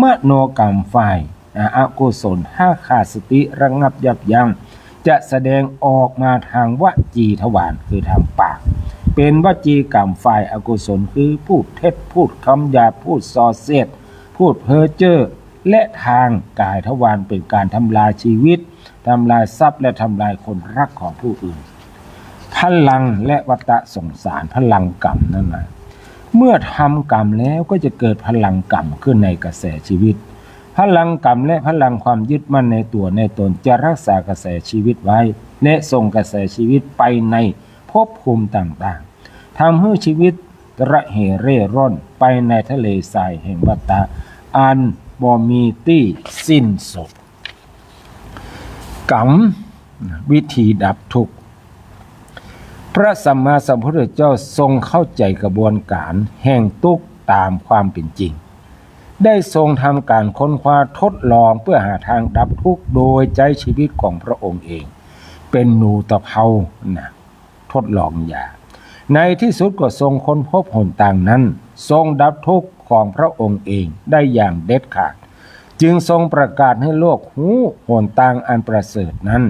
มโนกรรมฝ่าย อ่า อกุศลถ้าขาดสติระงับยับยั้ง จะแสดงออกมาตางวจีทวาร คือตางปาก เป๋นวจีกรรมฝ่ายอกุศล คือพูดเท็จ พูดกำหยาบ พูดส่อเสียด พูดเพ้อเจ้อ และตางกายทวารเป๋นการทำลายชีวิต ทำลายทรัพย์ และทำลายคนฮักของผู้อื่น พลังและวัฏสงสาร พลังกรรมนั่นแหละ เมื่อทำกรรมแล้วก็จะเกิดพลังกรรมขึ้นในกระแสชีวิต พลังกรรมและพลังความยึดมั่นในตั๋วในตนจะรักษากระแสชีวิตไว้ และส่งกระแสชีวิตไปในภพภูมิต่างๆ ทำหื้อชีวิตระเหเร่ร่อนไปในทะเลทรายแห่งวัฏฏะอันบ่มีตี้สิ้นสุด กรรม วิธีดับทุกข์ พระสัมมาสัมพุทธเจ้าทรงเข้าใจ๋กระบวนการแห่งทุกข์ต๋ามความเป๋นจริง ได้ทรงทำก๋านค้นคว้าทดลองเปื้อหาตางดับทุกข์โดยใจ๊ชีวิตของพระองค์เอง เป๋นหนูตะเภานะ ทดลองยา ในตี้สุดก็ทรงค้นพบหนตางนั้น ทรงดับทุกข์ของพระองค์เองได้อย่างเด็ดขาด จึงทรงประกาศหื้อโลกฮู้หนตางอันประเสริฐนั้น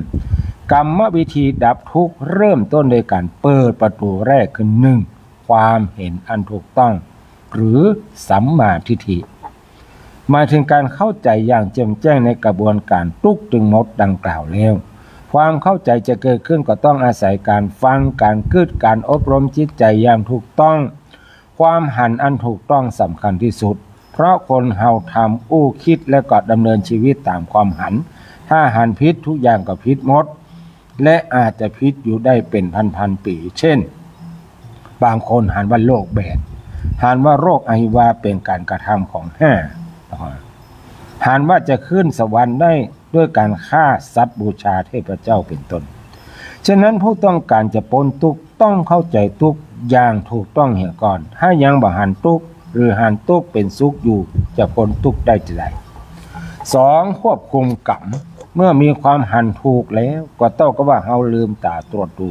กรรมวิธีดับทุกข์เริ่มต้นโดยก๋านเปิดประตู๋แรกคือ นึ่ง ความเห็นอันถูกต้อง หรือสัมมาทิฏฐิ หมายเถิงก๋านเข้าใจ๋อย่างแจ่มแจ้งในกระบวนการทุกข์ตึงหมดดังกล่าวแล้ว ความเข้าใจ๋จะเกิดขึ้นก็ต้องอาศัยก๋านฟัง ก๋านกึ๊ด ก๋านอบรมจิตใจ๋อย่างถูกต้อง ความหันอันถูกต้องสำคัญตี้สุด เพราะคนเฮาทำอู้กึ๊ดแล้วก็ดำเนินชีวิตต๋ามความหัน ถ้าหันผิดทุกอย่างก็ผิดหมด และอาจจะผิดอยู่ได้เป๋นพันๆ ปี๋ เช่น บางคนหันว่าโลกแบน หันว่าโรคอหิวาเป๋นก๋านกระทำของห้า หันว่าจะขึ้นสวรรค์ได้ด้วยก๋านฆ่าสัตว์บูชาเทพเจ้าเป๋นต้น ฉะนั้นผู้ต้องก๋านจะป๊นทุกข์ต้องเข้าใจ๋ทุกข์อย่างถูกต้องเหียก่อน ถ้ายังบ่หันทุกข์ หรือหันทุกข์เป๋นสุขอยู่ จะป๊นทุกข์ได้จะใด สอง ควบคุมกรรม เมื่อมีความหันถูกแล้ว ก็เต้ากับว่าเฮาลืมต๋าตรวจดู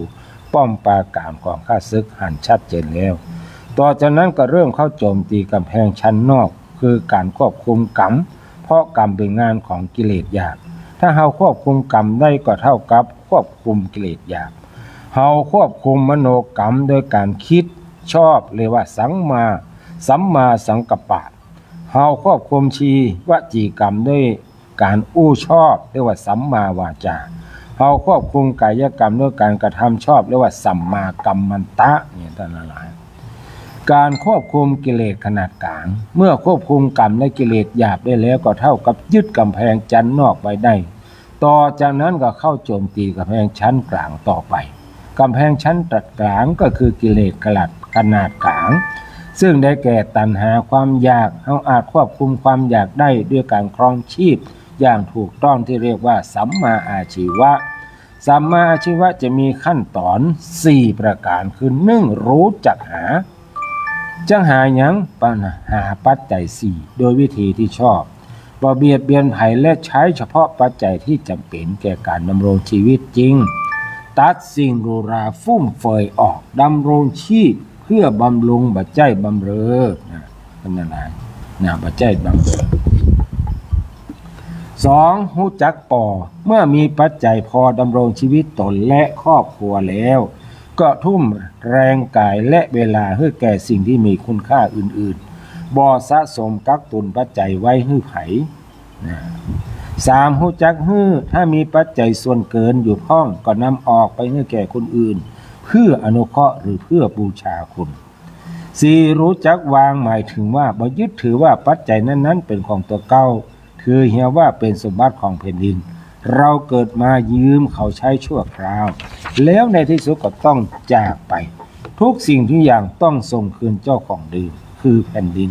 ป้อมปราก๋านของข้าศึกหันชัดเจนแล้ว ต่อจากนั้นก็เริ่มเข้าโจ๋มตี๋ก๋ำแพงชั้นนอก คือก๋านควบคุมกรรม เพราะกรรมเป๋นงานของกิเลสหยาบ ถ้าเฮาควบคุมกรรมได้ก็เต้ากับควบคุมกิเลสหยาบ เฮาควบคุมมโนกรรมโดยก๋านกึ๊ดชอบ เรียกว่าสัมมา สัมมาสังกัปปะ เฮาควบคุมชีวจีกรรมด้วยก๋านอู้ชอบ เรียกว่าสัมมาวาจา เฮาควบคุมกายกรรมด้วยก๋านกระทำชอบ เรียกว่าสัมมากัมมันตะ เนี่ยต้านหลาย ก๋านควบคุมกิเลสขนาดก๋าง เมื่อควบคุมกรรมและกิเลสหยาบได้แล้ว ก็เต้ากับยึดก๋ำแพงชั้นนอกไว้ได้ ต่อจากนั้นก็เข้าโจ๋มตี๋ก๋ำแพงชั้นก๋างต่อไป ก๋ำแพงชั้นก๋างก็คือกิเลสขนาด ขนาดก๋าง ซึ่งได้แก่ตัณหาความอยาก เฮาอาจควบคุมความอยากได้ด้วยก๋านครองชีพอย่างถูกต้องตี้เรียกว่าสัมมาอาชีวะ สัมมาอาชีวะจะมีขั้นต๋อนสี่ประก๋าน คือ นึ่ง ฮู้จักหา จักหาหยัง ปัญหาปัจจัยสี่ โดยวิธีตี้ชอบ บ่เบียดเบียนใผ และใจ๊เฉพาะปัจจัยตี้จ๋ำเป๋นแก่ก๋านดำรงจีวิตจริง ตัดสิ่งหรูหราฟุ่มเฟือยออก ดำรงจีวิตเปื้อบำรุง บ่ใจ้บำเรอ นะ อันตราย นะ บ่ใจ้บำเรอ สอง ฮู้จักปอ เมื่อมีปัจจัยปอดำรงจีวิตตนและครอบครัวแล้ว ก็ทุ่มแฮงก๋ายและเวลาหื้อแก่สิ่งตี้มีคุณค่าอื่นๆ บ่สะสมกักตุนปัจจัยไว้หื้อใผ นะ สาม ฮู้จักหื้อ ถ้ามีปัจจัยส่วนเกินอยู่พ่อง ก็นำออกไปหื้อแก่คนอื่น เปื้ออนุเคราะห์หรือเปื้อบูชาคุณ สี่ ฮู้จักวาง หมายเถิงว่าบ่ยึดถือว่าปัจจัยนั้นๆ เป๋นของตั๋วเก่า ถือเหียว่าเป๋นสมบัติของแผ่นดิน เฮาเกิดมายืมเขาใจ๊ชั่วคราว แล้วในตี้สุดก็ต้องจากไป กู้สิ่งกู้อย่างต้องส่งคืนเจ้าของเดิม คือแผ่นดิน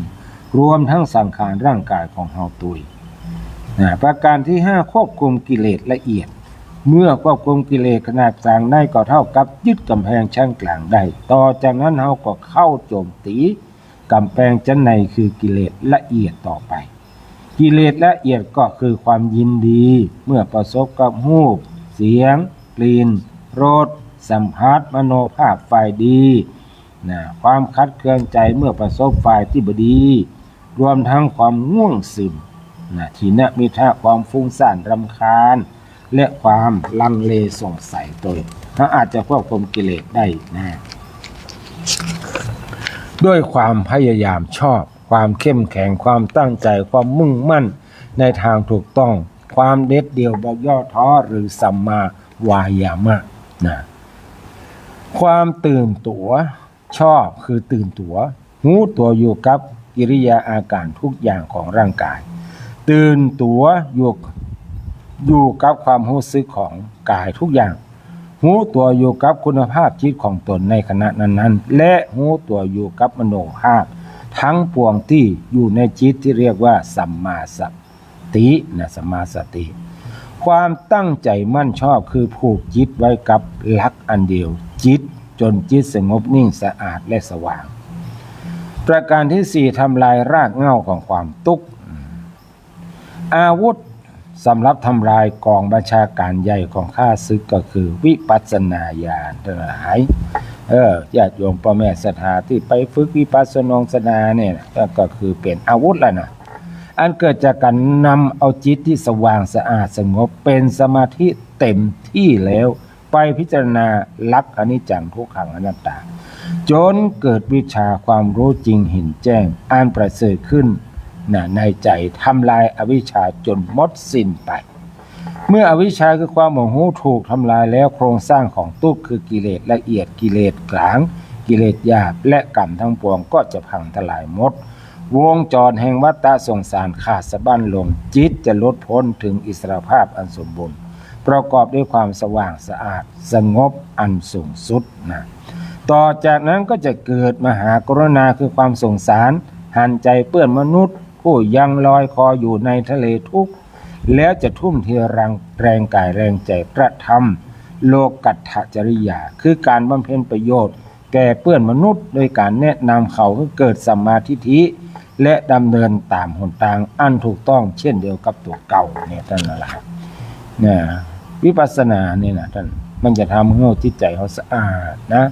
รวมตึงสังขารร่างก๋ายของเฮาตวย นะ ประก๋านตี้ห้า ควบคุมกิเลสละเอียด เมื่อควบคุมกิเลสขนาดก๋างได้ก็เต้ากับยึดก๋ำแพงชั้นก๋างได้ ต่อจากนั้นเฮาก็เข้าโจ๋มตี๋ก๋ำแพงชั้นในคือกิเลสละเอียดต่อไป กิเลสละเอียดก็คือความยินดี เมื่อประสบกับฮูป เสียง กลิ่น รส สัมผัส มโนภาพฝ่ายดี นะ ความขัดเคืองใจ๋เมื่อประสบฝ่ายตี้บ่ดี รวมตึงความง่วงซึม นะ ถีนมิทธะ ความฟุ้งซ่านรำคาญ และความลังเลสงสัยตวย เฮาอาจจะควบคุมกิเลสได้นะ ด้วยความพยายามชอบ ความเข้มแข็ง ความตั้งใจ๋ ความมุ่งมั่นในตางถูกต้อง ความเด็ดเดี่ยวบ่ย่อท้อ หรือสัมมาวายามะ นะ ความตื่นตั๋ว ชอบคือตื่นตั๋ว ฮู้ตั๋วอยู่กับกิริยาอาก๋ารกู้อย่างของร่างก๋าย ตื่นตั๋วอยู่ อยู่กับความฮู้สึกของก๋ายกู้อย่าง ฮู้ตั๋วอยู่กับคุณภาพจิตของตนในขณะนั้นๆ และฮู้ตั๋วอยู่กับมโนภาพตึงปวงตี้อยู่ในจิตตี้เรียกว่าสัมมาสติ นะ สัมมาสติ ความตั้งใจ๋มั่นชอบคือผูกจิตไว้กับหลักอันเดียว จิตจ๋นจิตสงบนิ่งสะอาดและสว่าง ประก๋านตี้สี่ ทำลายรากเหง้าของความตุ๊กข์ อาวุธสำหรับทำลายก๋องบัญชาก๋านใหญ่ของข้าศึกก็คือวิปัสสนาญาณตังหลาย เออ ญาติโยมป้อแม่ศรัทธาตี้ไปฝึกวิปัสสนงสนาเนี่ยนะ ก็ ก็คือเป๋นอาวุธแล้วนะ อันเกิดจากก๋านนำเอาจิตตี้สว่างสะอาดสงบเป๋นสมาธิเต๋มตี้แล้ว ไปพิจารณาหลักอนิจจังทุกขังอนัตตา จ๋นเกิดวิชชาความฮู้จริงหันแจ้ง อันประเสริฐขึ้น นะ ในใจ๋ ทำลายอวิชชาจ๋นหมดสิ้นไป เมื่ออวิชชาคือความบ่ฮู้ถูกทำลายแล้ว โครงสร้างของตุ๊กข์คือกิเลสละเอียด กิเลสก๋าง กิเลสหยาบ และก๋รรมตึงปวงก็จะพังทลายหมด วงจรแห่งวัฏฏะสงสารขาดสะบั้นลง จิตจะหลุดป๊นเถิงอิสรภาพอันสมบูรณ์ ประกอบด้วยความสว่างสะอาดสงบอันสูงสุดนะ ต่อจากนั้นก็จะเกิดมหากรุณาคือความสงสาร หันใจ๋เปื้อนมนุษย์ผู้ยังลอยคออยู่ในทะเลทุกข์ แล้วจะทุ่มเทแรง แรงก๋ายแรงใจ๋กระทำโลกัตถจริยา คือก๋านบำเพ็ญประโยชน์แก่เปื้อนมนุษย์ โดยก๋านแนะนำเขาหื้อเกิดสัมมาทิฏฐิ และดำเนินต๋ามหนตางอันถูกต้องเช่นเดียวกับตั๋วเก่าเนี่ยต้านตังหลาย นะ วิปัสสนาเนี่ยนะต้าน มันจะทำหื้อจิตใจ๋เฮาสะอาดนะ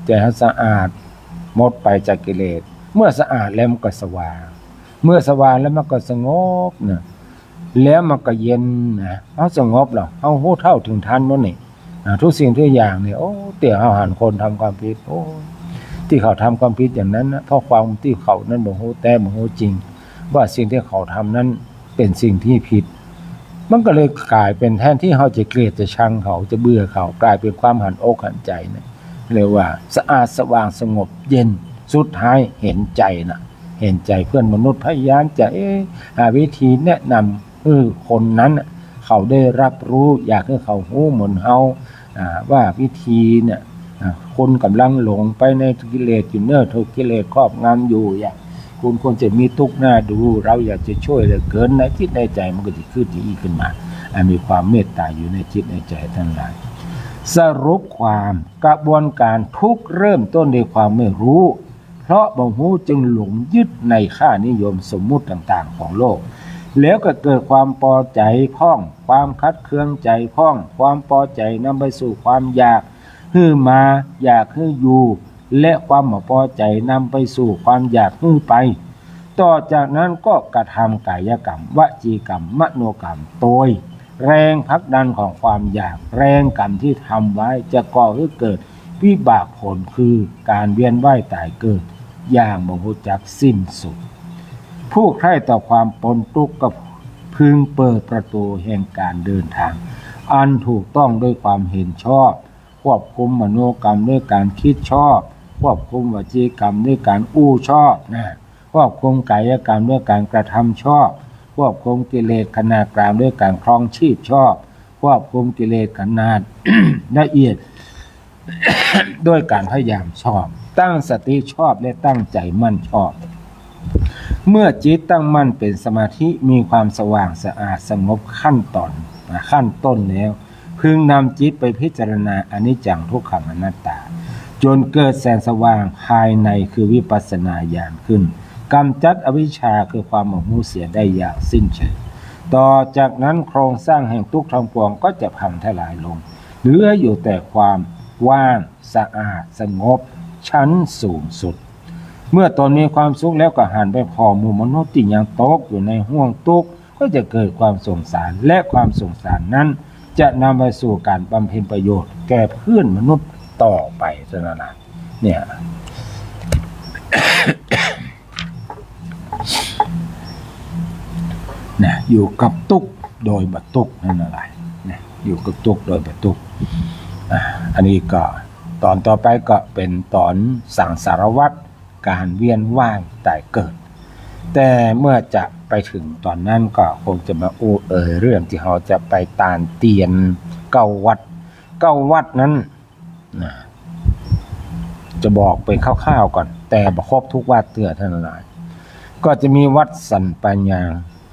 ใจ๋เฮาสะอาด หมดไปจากกิเลส เมื่อสะอาดแล้วมันก็สว่าง เมื่อสว่างแล้วมันก็สงบนะ แล้วมันก็เย็นนะ เฮาสงบแล้ว เฮาฮู้เท่าเถิงตันหมดนี่ อ่า กู้สิ่งกู้อย่างนี่ โอ้ เตื้อเฮาหันคนทำความผิด โอ้ ตี้เขาทำความผิดอย่างนั้นนะ เพราะความตี้เขานั้นบ่ฮู้แต๊ บ่ฮู้จริง ว่าสิ่งตี้เขาทำนั้นเป๋นสิ่งตี้ผิด มันก็เลยก๋ายเป๋นแทนตี้เฮาจะเกลียดจะชังเขา จะเบื่อเขา ก๋ายเป๋นความหันอกหันใจ๋นะ เรียกว่าสะอาดสว่างสงบเย็น สุดท้ายหันใจ๋นะ หันใจ๋เปื้อนมนุษย์ พยายามจะ เอ๊ะ หาวิธีแนะนำ เออ คนนั้นน่ะ เขาได้รับฮู้ อยากหื้อเขาฮู้เหมือนเฮา อ่า ว่าวิธีเนี่ย อ่า คนก่ำลังหลงไปในกิเลสอยู่เน่อ ถูกกิเลสครอบงำอยู่ อย่าง คุณควรจะมีตุ๊กข์น่าดู เฮาอยากจะจ้วยเหลือเกิน ในจิตในใจ๋มันก็จะขึ้นอย่างอี้ขึ้นมา อ่า มีความเมตต๋าอยู่ในจิตในใจ๋ตังหลาย สรุปความ กระบวนก๋านทุกข์เริ่มต้นด้วยความไม่ฮู้ เพราะบ่ฮู้จึงหลงยึดในค่านิยมสมมุติต่างๆ ของโลก แล้วก็เกิดความปอใจ๋พ่อง ความขัดเคืองใจ๋พ่อง ความปอใจ๋นำไปสู่ความอยากหื้อมา อยากหื้ออยู่ และความบ่ปอใจ๋นำไปสู่ความอยากหื้อไป ต่อจากนั้นก็กระทำก๋ายกรรม วจีกรรม มโนกรรม โตยแรงผลักดันของความอยาก แรงกรรมที่ทำไว้จะก่อหื้อเกิดวิบากผลคือก๋านเวียนว่ายต๋ายเกิดอย่างบ่ฮู้จักสิ้นสุด ผู้ใคร่ต่อความป๊นตุ๊กข์ก็พึงเปิดประตู๋แห่งก๋านเดินทางอันถูกต้องด้วยความเห็นชอบ ควบคุมมโนกรรมด้วยก๋านกึ๊ดชอบ ควบคุมวจีกรรมด้วยก๋านอู้ชอบนะ ควบคุมก๋ายกรรมด้วยก๋านกระทำชอบ ควบคุมกิเลสขนาดกลางด้วยก๋านครองชีพชอบ ควบคุมกิเลสขนาด ละเอียด ด้วยก๋านพยายามชอบ ตั้งสติชอบและตั้งใจ๋มั่นชอบ เมื่อจิตตั้งมั่นเป๋นสมาธิ มีความสว่างสะอาดสงบขั้นต๋อน ขั้นต้นแล้ว พึงนำจิตไปพิจารณาอนิจจังทุกขังอนัตตา จ๋นเกิดแสงสว่างภายในคือวิปัสสนาญาณขึ้น ก๋ำจัดอวิชชาคือความบ่ฮู้เสียได้อย่างสิ้นเชิง ต่อจากนั้นโครงสร้างแห่งตุ๊กข์ทั้งปวงก็จะพังทลายลง เหลืออยู่แต่ความว่างสะอาดสงบชั้นสูงสุด เมื่อต๋นมีความสุขแล้วก็หันไปผ่อหมู่มนุษย์ตี้ยังตกอยู่ในห้วงตุ๊กข์ ก็จะเกิดความสงสาร และความสงสารนั้นจะนำไปสู่ก๋านบำเพ็ญประโยชน์แก่เพื่อนมนุษย์ต่อไปเท่านั้นนะ เนี่ย นะ อยู่กับตุ๊กข์โดยบ่ตุ๊กข์นั่นแหละนะ อยู่กับตุ๊กข์โดยบ่ตุ๊กข์ อ่า อันนี้ก็ต๋อนต่อไปก็เป๋นต๋อนสังสารวัฏ ก๋านเวียนว่ายต๋ายเกิด แต่เมื่อจะไปเถิงต๋อนนั้นก็คงจะมาอู้เอ่ยเรื่องตี้เฮาจะไปตานเตียนเก้าวัด เก้าวัดนั้นนะ จะบอกเป๋นคร่าวๆ ก่อน แต่บ่ครบทุกวัดเตื้อท่านหลาย ก็จะมีวัดสันปะยาง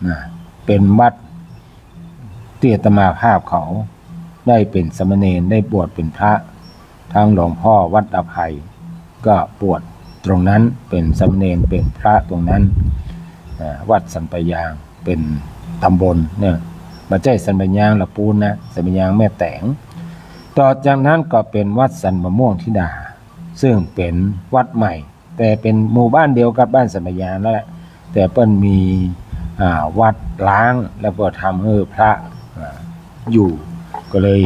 นะ เป๋นวัด ตี้อาตมาภาพเขาได้เป๋นสามเณร ได้บวชเป๋นพระ ทั้งหลวงพ่อวัดอภัย ก็บวชตรงนั้นเป๋นสามเณร เป๋นพระตรงนั้น อ่า วัดสันปะยาง เป๋นตำบลเนี่ย บ่ใจ้สันปะยางละปูนนะ สันปะยางแม่แต๋ง ต่อจากนั้นก็เป๋นวัดสันมะม่วงธิดา ซึ่งเป๋นวัดใหม่ แต่เป๋นหมู่บ้านเดียวกับบ้านสันปะยางนั่นแหละ แต่เปิ้นมี อ่า วัดร้าง แล้วก็ทำหื้อพระ อ่า อยู่ ก็เลย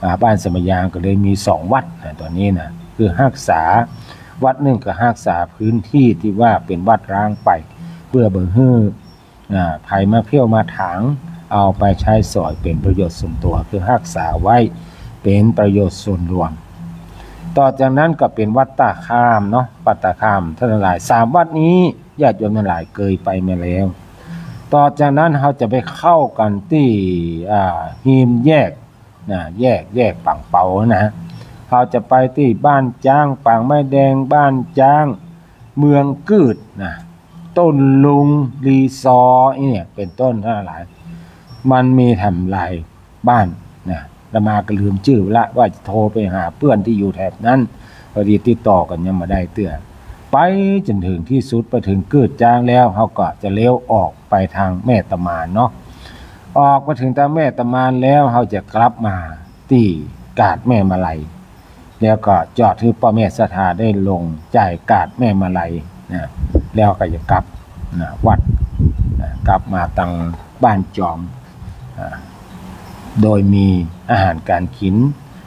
อ่า บ้านสันปะยางก็เลยมีสองวัดนะ ต๋อนนี้นะ คือฮักษา วัดนึ่งก็ฮักษาพื้นตี้ตี้ว่าเป๋นวัดร้างไป เปื้อบ่หื้อ อ่า ใผมาเที่ยวมาถาง เอาไปใจ๊สอยเป๋นประโยชน์ส่วนตั๋ว คือฮักษาไว้เป๋นประโยชน์ส่วนรวม ต่อจากนั้นก็เป๋นวัดต้าข้ามเนาะ วัดต้าข้าม ท่านหลาย สามวัดนี้ญาติโยมท่านหลายเกยไปมาแล้ว ต่อจากนั้นเฮาจะไปเข้ากั๋นตี้ อ่า ฮิมแยก นะ แยก แยกปางเปานะ เฮาจะไปตี้บ้านจ๊าง ปางไม้แดง บ้านจ๊าง เมืองกืดนะ ต้นลุง ลีซอร์ อี้เนี่ย เป๋นต้นท่านหลาย มันมีแถมหลายบ้านนะ อาตมาก็ลืมจื้อไปละ ว่าจะโทรไปหาเปื้อนตี้อยู่แถบนั้น พอดีติดต่อกั๋นยังบ่ได้เตื้อ ไปจ๋นเถิงตี้สุด ไปเถิงกืดจ๊างแล้ว เฮาก็จะเลี้ยวออกไปตางแม่ตะมานเนาะ ออกไปเถิงตางแม่ตะมานแล้ว เฮาจะกลับมาตี้กาดแม่มาลัย แล้วก็จอดหื้อป้อแม่ศรัทธาได้ลงจ่ายกาดแม่มาลัยนะ แล้วก็จะกลับนะ วัดนะ กลับมาตางบ้านจอม อ่า โดยมีอาหารก๋านกิ๋น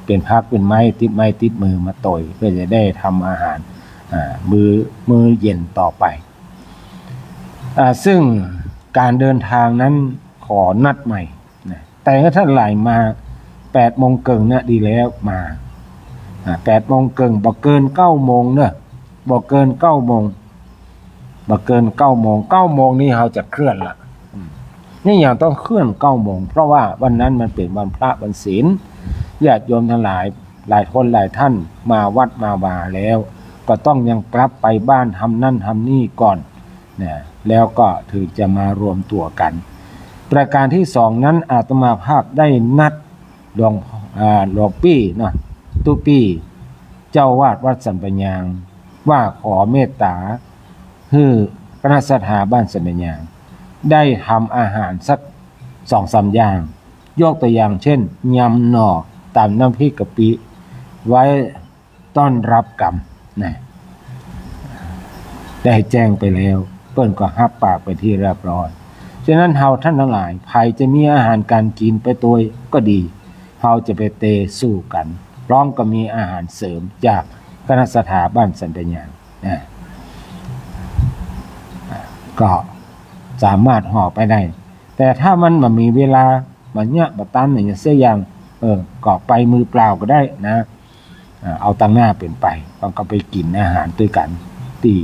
เป๋นผักเป๋นไม้ ติดไม้ติดมือมาโตย เปื้อจะได้ทำอาหาร อ่า มื้อ มื้อเย็นต่อไป อ่า ซึ่งก๋านเดินตางนั้นขอนัดใหม่นะ แต่ถ้าท่านหลายมาแปดโมงเกิ่งนะดีแล้ว มา อ่า แปดโมงเกิ่ง บ่เกินเก้าโมงเนาะ บ่เกินเก้าโมง บ่เกินเก้าโมง เก้าโมงนี้เฮาจะเคลื่อนละ อืม นี่ยังต้องเคลื่อนเก้าโมง เพราะว่าวันนั้นมันเป๋นวันพระวันศีล ญาติโยมทั้งหลาย หลายคนหลายท่านมาวัดมาวาแล้ว ก็ต้องยังกลับไปบ้านทำนั่นทำนี่ก่อนนะ แล้วก็ถึงจะมารวมตั๋วกั๋น ประการตี้สองนั้น อาตมาภาพได้นัดหลวง อ่า หลวงปี้เนาะ ตุ๊ปี้ เจ้าอาวาสวัดสันปะยาง ว่าขอเมตต๋า หื้อคณะศรัทธาบ้านสันปะยาง ได้ทำอาหารสักสองสามอย่าง ยกตัวอย่างเช่น ยำหน่อตำน้ำพริกกะปิ ไว้ต้อนรับกรรมนะ ได้แจ้งไปแล้ว เปิ้นก็ฮับปากเป็นที่เรียบร้อย ฉะนั้นเฮาท่านทั้งหลาย ใผจะมีอาหารก๋านกิ๋นไปตวยก็ดี เฮาจะไปเตสู้กั๋น พร้อมกับมีอาหารเสริมจากคณะศรัทธาบ้านสันปะยางนะ ก็สามารถห่อไปได้ แต่ถ้ามันบ่มีเวลา บ่เยียะ บ่ตันอย่างเสี้ยอย่าง เออ ก็ไปมือเปล่าก็ได้นะ อ่า เอาตังหน้าเปิ้นไป แล้วก็ไปกิ๋นอาหารตวยกั๋นตี้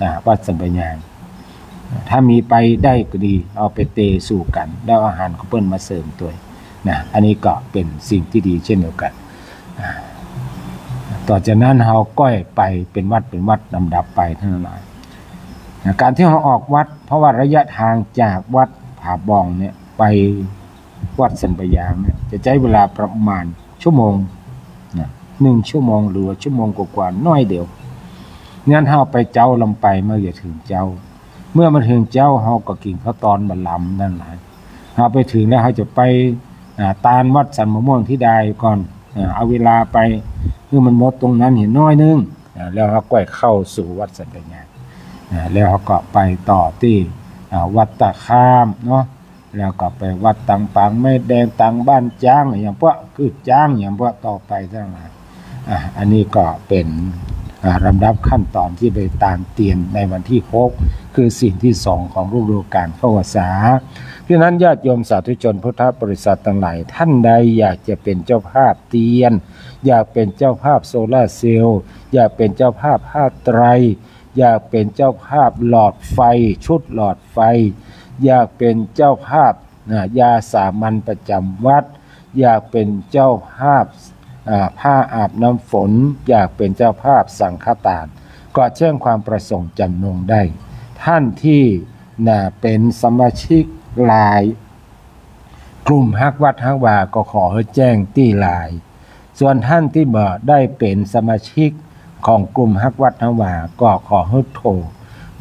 อ่า วัดสันปะยาง ถ้ามีไปได้ก็ดี เอาไปเตสู้กั๋น แล้วอาหารของเปิ้นมาเสริมตวยนะ อันนี้ก็เป๋นสิ่งตี้ดีเช่นเดียวกั๋น อ่า ต่อจากนั้นเฮาก้อยไปเป๋นวัดเป๋นวัดลำดับไปท่านทั้งหลายนะ ก๋านตี้เฮาออกวัด เพราะว่าระยะทางจากวัดผาบ่องเนี่ยไป วัดสันปะยางเนี่ยจะใจ๊เวลาประมาณชั่วโมงนะ นึ่งชั่วโมงหรือว่าชั่วโมงกว่าๆ น้อยเดียว งั้นเฮาไปเจ๊าลำไป เมื่อจะเถิงเจ๊า เมื่อมาเถิงเจ๊าเฮาก็กิ๋นข้าวตอนบ่าลำนั่นแหละ เฮาไปเถิงแล้วเฮาจะไป อ่า ตานวัดสันมะม่วงตี้ใดก่อน อ่า เอาเวลาไปหื้อมันหมดตรงนั้นเหียน้อยนึ่ง อ่า แล้วเฮาก้อยเข้าสู่วัดสันปะยาง อ่า แล้วเฮาก็ไปต่อตี้ อ่า วัดตาข้ามเนาะ แล้วก็ไปวัดตังปางไม้แดง ตังบ้านจ๊าง อย่างพวกคือจ๊าง อย่างพวกต่อไปทั้งหลาย อ่ะ อันนี้ก็เป๋น อ่า ลำดับขั้นตอนตี้ไปตานเตียนในวันตี้หก คือศีลตี้สองของฤดูก๋านเข้าพรรษา ฉะนั้นญาติโยมสาธุชนพุทธบริษัทตังหลาย ท่านใดอยากจะเป๋นเจ้าภาพเตียน อยากเป๋นเจ้าภาพโซลาร์เซลล์ อยากเป๋นเจ้าภาพผ้าไตร อยากเป๋นเจ้าภาพหลอดไฟ ชุดหลอดไฟ อยากเป๋นเจ้าภาพ นะ ยาสามัญประจำวัด อยากเป๋นเจ้าภาพ อ่า ผ้าอาบน้ำฝน อยากเป๋นเจ้าภาพสังฆตาน ก็แจ้งความประสงค์จ๋ำนงได้ ท่านตี้ นะ เป๋นสมาชิกไลน์ กลุ่มฮักวัดฮักวา ก็ขอหื้อแจ้งตี้ไลน์ ส่วนท่านตี้บ่ได้เป๋นสมาชิกของกลุ่มฮักวัดฮักวา ก็ขอหื้อโทร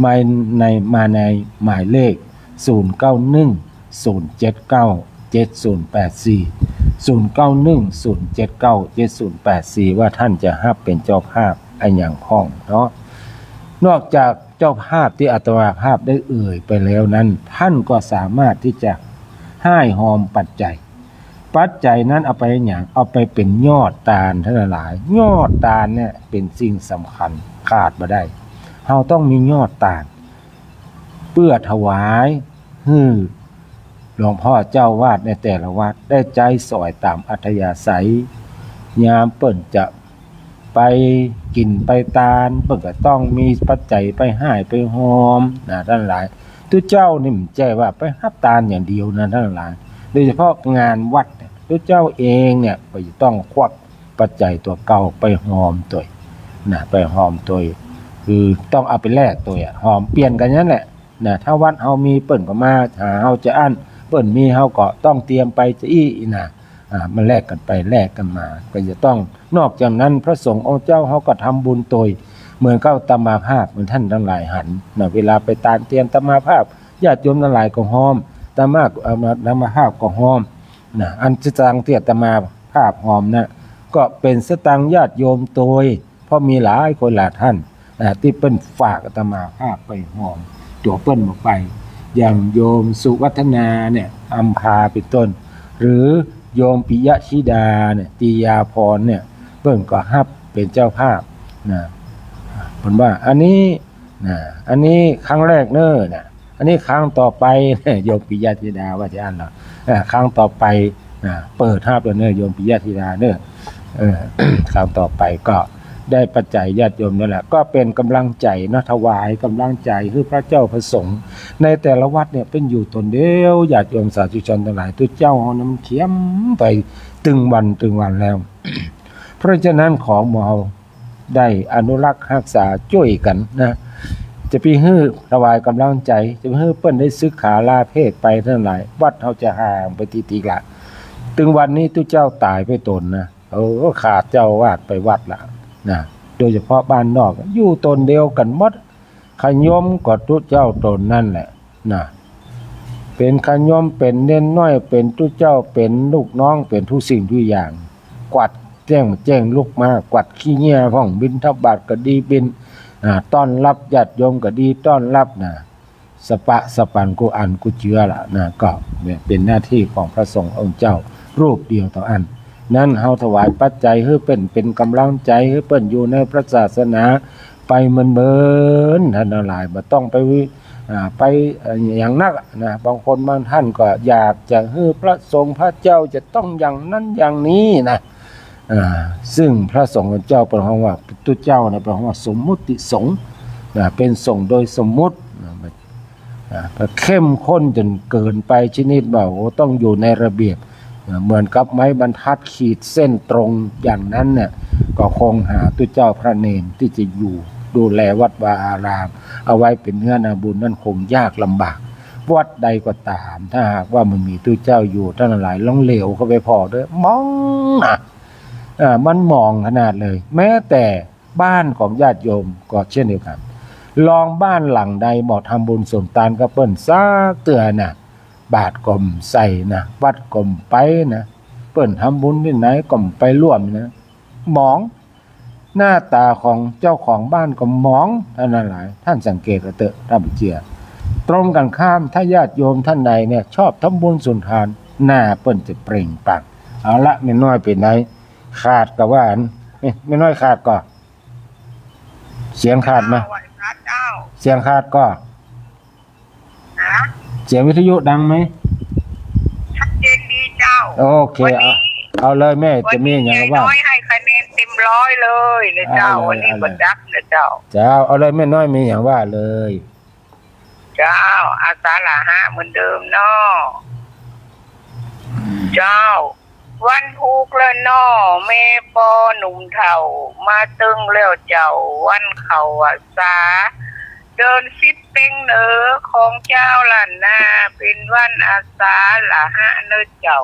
มาใน มาในหมายเลข ศูนย์เก้าหนึ่ง ศูนย์เจ็ดเก้า เจ็ดศูนย์แปดสี่ ศูนย์เก้าหนึ่ง ศูนย์เจ็ดเก้า เจ็ดศูนย์แปดสี่ ว่าท่านจะฮับเป๋นเจ้าภาพอะหยังพ่องเนาะ นอกจากเจ้าภาพตี้อาตมาภาพได้เอ่ยไปแล้วนั้น ท่านก็สามารถตี้จะฮ่ายฮอมปัจจัย ปัจจัยนั้นเอาไปอะหยัง เอาไปเป๋นยอดตานท่านหลาย ยอดตานเนี่ยเป๋นสิ่งสำคัญ ขาดบ่ได้ เฮาต้องมียอดตาน เปื้อถวายหื้อหลวงพ่อเจ้าวาดในแต่ละวัดได้ใจ๊สอยต๋ามอัธยาศัย ยามเปิ้นจะไปกิ๋นไปตาน เปิ้นก็ต้องมีปัจจัยไปฮ่ายไปฮอมนะท่านหลาย ตุ๊เจ้านี่บ่ใจ้ว่าไปฮับตานอย่างเดียวนะท่านหลาย โดยเฉพาะงานวัดเนี่ย ตุ๊เจ้าเองเนี่ยก็จะต้องควักปัจจัยตั๋วเก่าไปฮอมตวยนะ ไปฮอมตวย คือต้องเอาไปแลกตวยอะ ฮอมเปลี่ยนกั๋นอย่างนั้นแหละ นะ ถ้าวัดเฮามีเปิ้นก็มาหาเฮาจาอั้น เปิ้นมีเฮาก็ต้องเตรียมไปจาอี้นะ อ่า มันแลกกั๋นไปแลกกั๋นมา ก็จะต้อง นอกจากนั้นพระสงฆ์องค์เจ้าเฮาก็ทำบุญตวย เหมือนกับอาตมาภาพ เหมือนท่านทั้งหลายหันนะ เวลาไปตานเตียนอาตมาภาพ ญาติโยมทั้งหลายก็ฮอม อาตมา เอ่อ อาตมาภาพก็ฮอมนะ อันสตางค์ตี้อาตมาภาพฮอมนะ ก็เป๋นสตางค์ญาติโยมตวย เพราะมีหลายคนหลายท่าน อ่า ตี้เปิ้นฝากอาตมาภาพไปฮอมตั๋วเปิ้นออกไป อย่างโยมสุวัฒนาเนี่ย อัมพาเป๋นต้น หรือโยมปิยธิดาเนี่ย ตียาพรเนี่ย เปิ้นก็ฮับเป๋นเจ้าภาพนะ เปิ้นว่า อันนี้นะ อันนี้ครั้งแรกเน้อนะ อันนี้ครั้งต่อไป โยมปิยธิดาว่าจาอั้นเหรอ อ่า ครั้งต่อไป อ่า เปิดฮับแล้วเน้อ โยมปิยธิดาเน้อ เออ ครั้งต่อไปก็ได้ปัจจัยญาติโยมนั่นแหละ ก็เป๋นก๋ำลังใจ๋เนาะ ถวายก๋ำลังใจ๋หื้อพระเจ้าพระสงฆ์ ในแต่ละวัดเนี่ยเปิ้นอยู่ต๋นเดียว ญาติโยมสาธุชนตังหลาย ตุ๊เจ้าเฮานั้นเขียมไปตึงวันตึงวันแล้ว เพราะฉะนั้นขอหมู่เฮา ได้อนุรักษ์ฮักษาจ้วยกั๋นนะ จะไปหื้อถวายก๋ำลังใจ๋ จะไปหื้อเปิ้นได้สึกขาลาเพศไปตังหลาย วัดเฮาจะห่างไปติ๊กๆ ละ ตึงวันนี้ตุ๊เจ้าต๋ายไปต๋นนะ เออ ขาดเจ้าอาวาสไปวัดละนะ โดยเฉพาะบ้านนอก อยู่ต๋นเดียวกั๋นหมด ขยมก็ตุ๊เจ้าต๋นนั่นแหละ นะ เป๋นขะโยม เป๋นเณรน้อย เป๋นตุ๊เจ้า เป๋นลูกน้อง เป๋นกู้สิ่งกู้อย่าง กวาดแจ้ง แจ้งลุกมา กวาดขี้เยี่ยพ่อง บิณฑบาตก็ดี บิณ อ่า ต้อนฮับญาติโยมก็ดี ต้อนฮับนะ สะปะสะปันกู้อันกู้เจื้อละนะ ก็เนี่ยเป๋นหน้าตี้ของพระสงฆ์องค์เจ้ารูปเดียวเต้าอั้น นั้นเฮาถวายปัจจัยหื้อเปิ้น เป๋นก๋ำลังใจ๋หื้อเปิ้นอยู่ในพระศาสนาไปเมินๆ ท่านทั้งหลาย บ่ต้องไป อ่า ไป เอ่อ หยังนักนะ บางคนบางท่านก็อยากจะหื้อพระสงฆ์พระเจ้าจะต้องอย่างนั้นอย่างนี้นะ อ่า ซึ่งพระสงฆ์เจ้าเปิ้นฮ้องว่า ตุ๊เจ้านะ เปิ้นฮ้องว่าสมมุติสงฆ์นะ เป๋นสงฆ์โดยสมมุตินะ อ่า เข้มข้นจ๋นเกินไปชนิดว่า โอ้ ต้องอยู่ในระเบียบ อ่า เหมือนกับไม้บรรทัดขีดเส้นตรงอย่างนั้นเนี่ย ก็คงหาตุ๊เจ้าพระเณรตี้จะอยู่ดูแลวัดวาอารามเอาไว้เป๋นเนื้อนาบุญนั้นคงยากลำบาก วัดใดก็ต๋าม ถ้าหากว่าบ่มีตุ๊เจ้าอยู่ ท่านทั้งหลายลองเหลียวเข้าไปผ่อเต๊อะ หมองนะ อ่า มันหมองขนาดเลย แม้แต่ บ้านของญาติโยมก็เช่นเดียวกั๋น ลองบ้านหลังใดบ่ทำบุญสุนทานกับเปิ้นสักเตื้อนะ บาตรก็บ่ใส่นะ วัดก็บ่ไปนะ เปิ้นทำบุญตี้ไหนก็บ่ไปร่วมนะ หมอง หน้าต๋าของเจ้าของบ้านก็หมอง ท่านทั้งหลาย ท่านสังเกตเอาเต๊อะ ถ้าบ่เจื้อ ตรงกั๋นข้าม ถ้าญาติโยมท่านใดเนี่ยชอบทำบุญสุนทาน หน้าเปิ้นจะเปล่งปลั่ง เอาละ แม่น้อยเป๋นได ขาดก่อว่าอั้น นี่ แม่น้อยขาดก่อ เสียงขาดไหม เจ้า ไหว้พระเจ้า เสียงขาดก่อ ฮะ เสียงวิทยุดังไหม ชัดเจนดีเจ้า โอเค วันนี้ เอา เอาเลยแม่ จะมีหยังว่า วันนี้ยายน้อยให้คะแนนเต็มร้อยเลยนะเจ้า เอาเลย วันนี้ เอาเลย บ่ดักนะเจ้า เจ้า เอาเลยแม่น้อย มีหยังว่าเลย เจ้า อาสาฬหะเหมือนเดิมเนาะ เจ้า วันถูกแล้วเนาะ แม่ป้อหนุ่มเฒ่า มาเติงแล้วเจ้า วันเข้าพรรษา เดือนสิบเพ็งเนอ ของจาวล้านนา เป๋นวันอาสาฬหะเนอเจ้า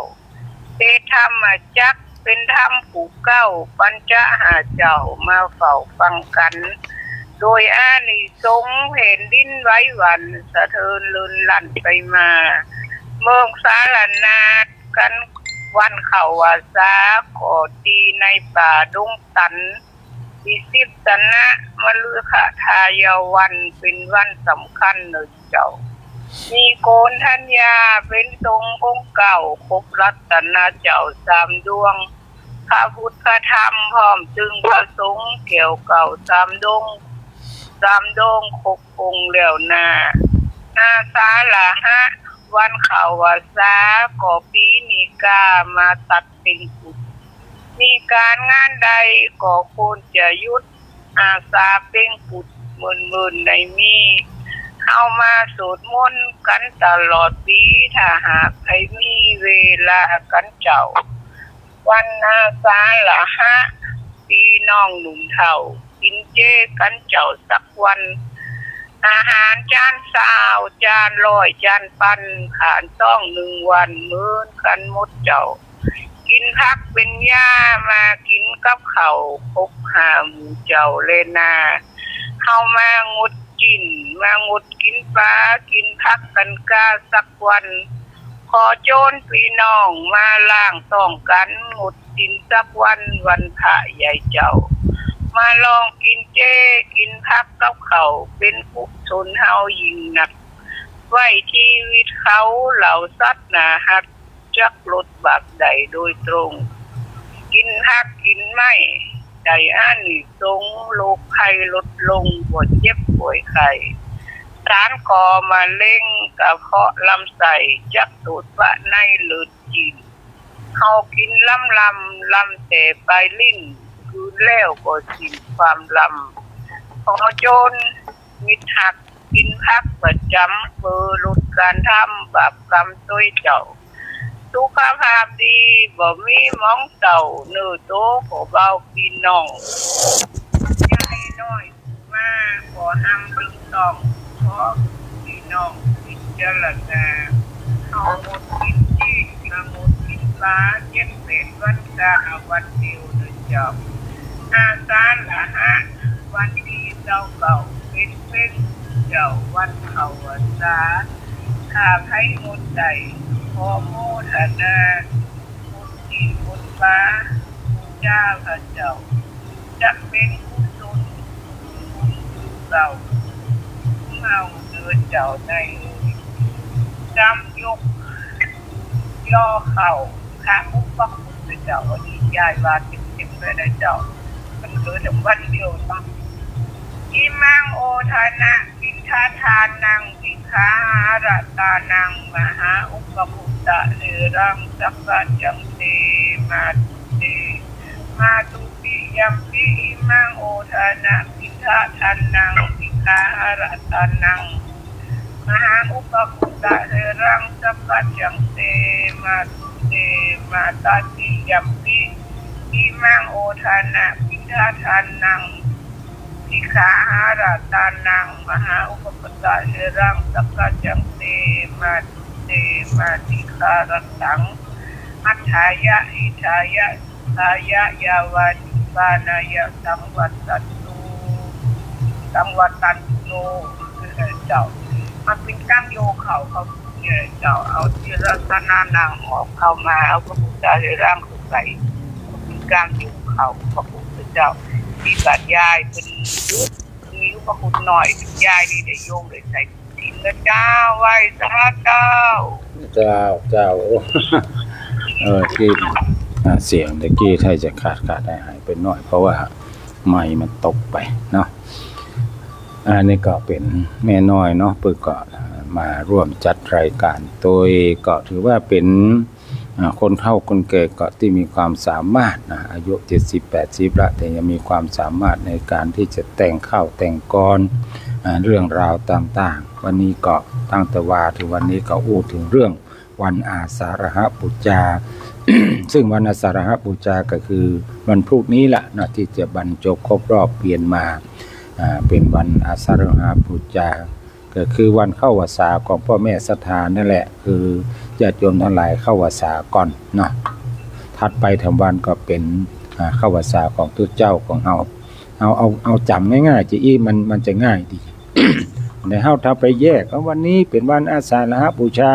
เตธรรมจักร เป๋นธรรมผู้เก้า ปัญจหาเจ้ามาเฝ้าฟังกั๋น โดยอานิสงส์แผ่นดินไหวหวั่น สะเทือนเลินลั่นไปมา เมืองสาระนาถกั๋น วันเข้าพรรษา ก็ตี้ในป่าดงตัน ตี้สิบสนะ มฤคทายวัน เป๋นวันสำคัญเนอเจ้า มีโกณฑัญญาเป๋นสงฆ์องค์เก้า ครบรัตนเจ้าสามดวง พระพุทธพระธรรม พร้อมตึงพระสงฆ์ แก้วเก้าสามดง สามดง ครบองค์แล้วนา อาสาฬหะ วันเข้าพรรษา ก็ปี๋นี้ก้ามาตัดเพ็งผุด มีก๋านงานใดก็ควรจะหยุด อาสาเพ็งผุดเมินๆ ได้มี เฮามาสวดมนต์กั๋นตลอดปี๋ ถ้าหากใผมีเวลากั๋นเจ้า วันอาสาฬหะ ปี้น้องหนุ่มเฒ่า กิ๋นเจกั๋นเจ้าสักวัน อาหารจานซาว จานร้อย จานปัน ขานต้องนึ่งวันเหมือนกั๋นหมดเจ้า กิ๋นผักเป๋นยา มากิ๋นกับข้าวครบห้าหมู่เจ้าแลนา เฮามางดจิ๊น มางดกิ๋นป๋า กิ๋นผักกั๋นก้าสักวัน ขอเจิญปี้น้องมาล้างต๊องกั๋น งดจิ๊นสักวัน วันพระใหญ่เจ้า มาลองกิ๋นเจ กิ๋นผักกับข้าว เป๋นกุศลเฮายิ่งนัก ไว้ชีวิตเขาเหล่าสัตว์น่าฮัก จักลดบาปได้โดยตรง กิ๋นผักกิ๋นไม้ ได้อานิสงส์ โรคภัยลดลง บ่เจ็บป่วยไข้ สารก่อมะเร็ง กระเพาะลำไส้ จักสูญไปในเลือดจิ๊น เฮากิ๋นลำลำ ลำแต่ปลายลิ้น กลืนแล้วก็สิ้นความลำ ขอเจิญมิตรฮัก กิ๋นผักประจ๋ำ เปื้อลดก๋านทำบาปกรรมตวยเจ้า สุขภาพดี บ่มีหมองเศร้า เนื้อโตก็เบาปี้น้อง ยายน้อย มาขอห้ามเรื่องต้อง ขอปี้น้องพิจารณา เฮางดกิ๋นจิ๊น มางดกิ๋นป๋า เจ็ดแปดวันก้า วันเดียวเนอเจ้า อาสาฬหะ วันตี้ซาวเก้า เป๋นเพ็งเจ้า วันเข้าพรรษา ข้าไพร่มนต์ใด ขอโมทนา บนดินบนฟ้า บนฟ้าเจ้าข้าเจ้า จักเป๋นกุศลเก่า เฮาเถิดเจ้าใน จำยก ย่อเข่า พระอุปคุตเจ้า อันนี้ยายว่าเต็มๆ เลยนะเจ้า มันเกิดวันเดียวเนาะ อิมัง โอทานะ ปิณฑทานัง สิกขาหาระตานัง มหาอุปคุตตะเถรัง สักขะจัง เต มาตุ เต มาตุติยัมปิ อิมัง โอทานะ ปิณฑทานัง สิกขาหาระตานัง มหาอุปคุตตะเถรัง สักขะจัง เต มาตุ เต มาตาติยัมปิ อิมัง โอทานะ ปิณฑทานัง สิกขาหาระตานัง มหาอุปคุตตะเถรัง สักขะจัง เต มาตุ เต มาติคารัตตัง มัฏฐายะ หิตายะ สุขายะ ยาวานิพพานายะ สังวัตตันตุ สังวัตตันตุโน เจ้า มันเป๋นก๋านโยกเข่า เขาเนี่ยเจ้า เอาเถรัง ตานานัง ออกเข้ามา เอาพระพุทธเถรังเข้าไป มันเป๋นก๋านโยกเข่า พระพุทธเจ้า ที่บรรยายเป๋น มีอุปคุตน้อย ยายนี่ได้โยงได้ใส่ศีลนะเจ้า ไหว้สาเจ้า เจ้า เจ้า โอ้ เออ ที่ อ่า เสียงตะกี้ถ้าจะขาดๆ หายๆ ไปหน่อย เพราะว่าไมค์มันตกไปเนาะ อันนี้ก็เป๋นแม่น้อยเนาะ เปิ้นก็มาร่วมจัดรายก๋าน โดยก็ถือว่าเป๋น อ่า คนเฒ่าคนแก่ก็ตี้มีความสามารถนะ อายุเจ็ดสิบแปดสิบละ แต่ยังมีความสามารถในก๋านตี้จะแต่งข่าวแต่งกลอน อ่า เรื่องราวต่างๆ วันนี้ก็ตั้งแต่วาเถิงวันนี้ก็อู้เถิงเรื่องวันอาสาฬหบูชา ซึ่งวันอาสาฬหบูชาก็คือวันพูดนี้ละนะ ตี้จะบรรจบครบรอบเปียนมา อ่า เป๋นวันอาสาฬหบูชา ก็คือวันเข้าพรรษาของป้อแม่ศรัทธานั่นแหละ คือญาติโยมตังหลายเข้าพรรษาก่อนเนาะ ถัดไปแถมวันก็เป๋น อ่า เข้าพรรษาของตุ๊เจ้าของเฮา เอา เอา เอาจ๋ำง่ายๆ จะอี้มัน มันจะง่ายดี ในเฮาถ้าไปแยก เอาวันนี้เป๋นวันอาสาฬหบูชา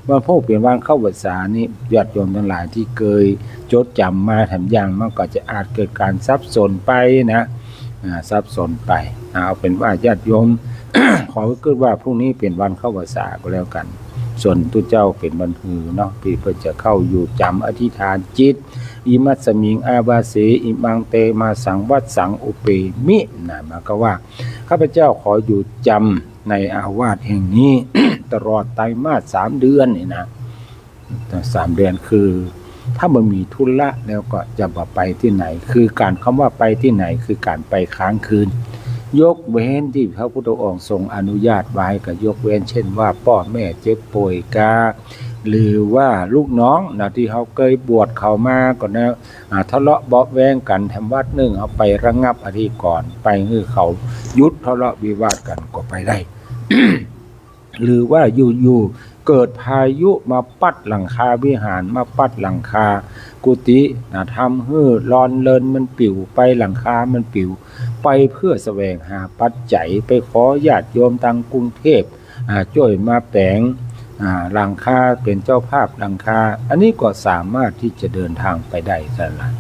วันพูดเป๋นวันเข้าพรรษานี่ ญาติโยมตังหลายตี้เกยจดจ๋ำมาแถมยัง มันก็จะอาจเกิดก๋านสับสนไปนะ อ่า สับสนไป อ่า เอาเป๋นว่าญาติโยม ขอให้กึ๊ดว่าพรุ่งนี้เป๋นวันเข้าพรรษาก็แล้วกั๋น ส่วนตุ๊เจ้าเป๋นวันหื้อเนาะ ตี้เปิ้นจะเข้าอยู่จ๋ำอธิษฐานจิต อิมัสมิงอาวาเส อิมังเตมาสังวัสสังอุเปมิ นะ หมายความว่า ข้าพเจ้าขออยู่จ๋ำในอาวาสแห่งนี้ ตลอดไตรมาสสามเดือนนี่นะ สามเดือนคือ ถ้าบ่มีธุระแล้วก็จะบ่ไปตี้ไหน คือก๋าน กำว่าไปตี้ไหน คือก๋านไปค้างคืน ยกเว้นตี้พระพุทธองค์ทรงอนุญาตไว้ ก็ยกเว้น เช่นว่าป้อแม่เจ็บป่วยกา หรือว่าลูกน้องนะ ตี้เฮาเกยบวชเขามาก็นะ อ่า ทะเลาะเบาะแว้งกั๋นแถมวัดนึ่ง เอาไประงับอธิกรณ์ ไปหื้อเขาหยุดทะเลาะวิวาทกั๋นก็ไปได้ หรือว่าอยู่ๆ เกิดพายุมาปั๊ดหลังคาวิหาร มาปั๊ดหลังคากุฏินะ ทำหื้อลอนเลินมันปิวไป หลังคามันปิว ไปเพื่อแสวงหาปัจจัย ไปขอญาติโยมตางกรุงเทพ อ่า จ้วยมาแป๋ง อ่า หลังคา เป๋นเจ้าภาพหลังคา อันนี้ก็สามารถตี้จะเดินทางไปได้ตังหลาย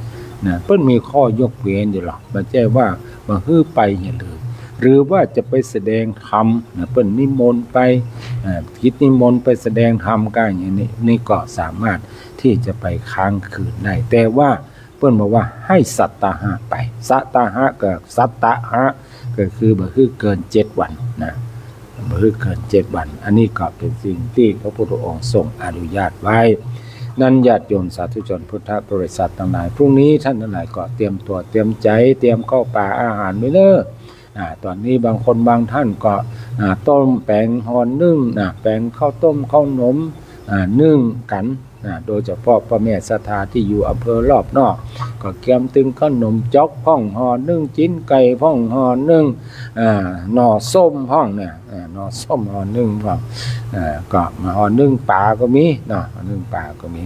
นะ เปิ้นมีข้อยกเว้นอยู่หรอก บ่ใจ้ว่าบ่หื้อไปเหียเลย หรือว่าจะไปแสดงธรรมนะ เปิ้นนิมนต์ไป อ่า กิจนิมนต์ไปแสดงธรรมก็อย่างนี้ นี่ก็สามารถตี้จะไปค้างคืนได้ แต่ว่าเปิ้นบอกว่าหื้อสัตตาหะไป สัตตาหะก็ สัตตาหะก็คือบ่หื้อเกินเจ็ดวันนะ บ่หื้อเกินเจ็ดวัน อันนี้ก็เป๋นสิ่งตี้พระพุทธองค์ทรงอนุญาตไว้ นั้นญาติโยมสาธุชนพุทธบริษัทตังหลาย พรุ่งนี้ต้านตังหลายก็เตรียมตั๋วเตรียมใจ๋ เตรียมข้าวป๋าอาหารไว้เน่อ อ่า ต๋อนนี้บางคนบางต้านก็ อ่า ต้มแป๋งห่อนึ่งนะ แป๋งข้าวต้มข้าวหนม อ่า นึ่งกั๋น นะ โดยเฉพาะป้อแม่ศรัทธาตี้อยู่อำเภอรอบนอก ก็เกียมตึงข้าวหนมจ๊อกพ่องห่อนึ่ง จิ๊นไก่พ่องห่อนึ่ง อ่า หน่อส้มพ่องเนี่ย อ่า หน่อส้มห่อนึ่งพ่อง อ่า ก็มาห่อนึ่งป๋าก็มีเนาะ ห่อนึ่งป๋าก็มี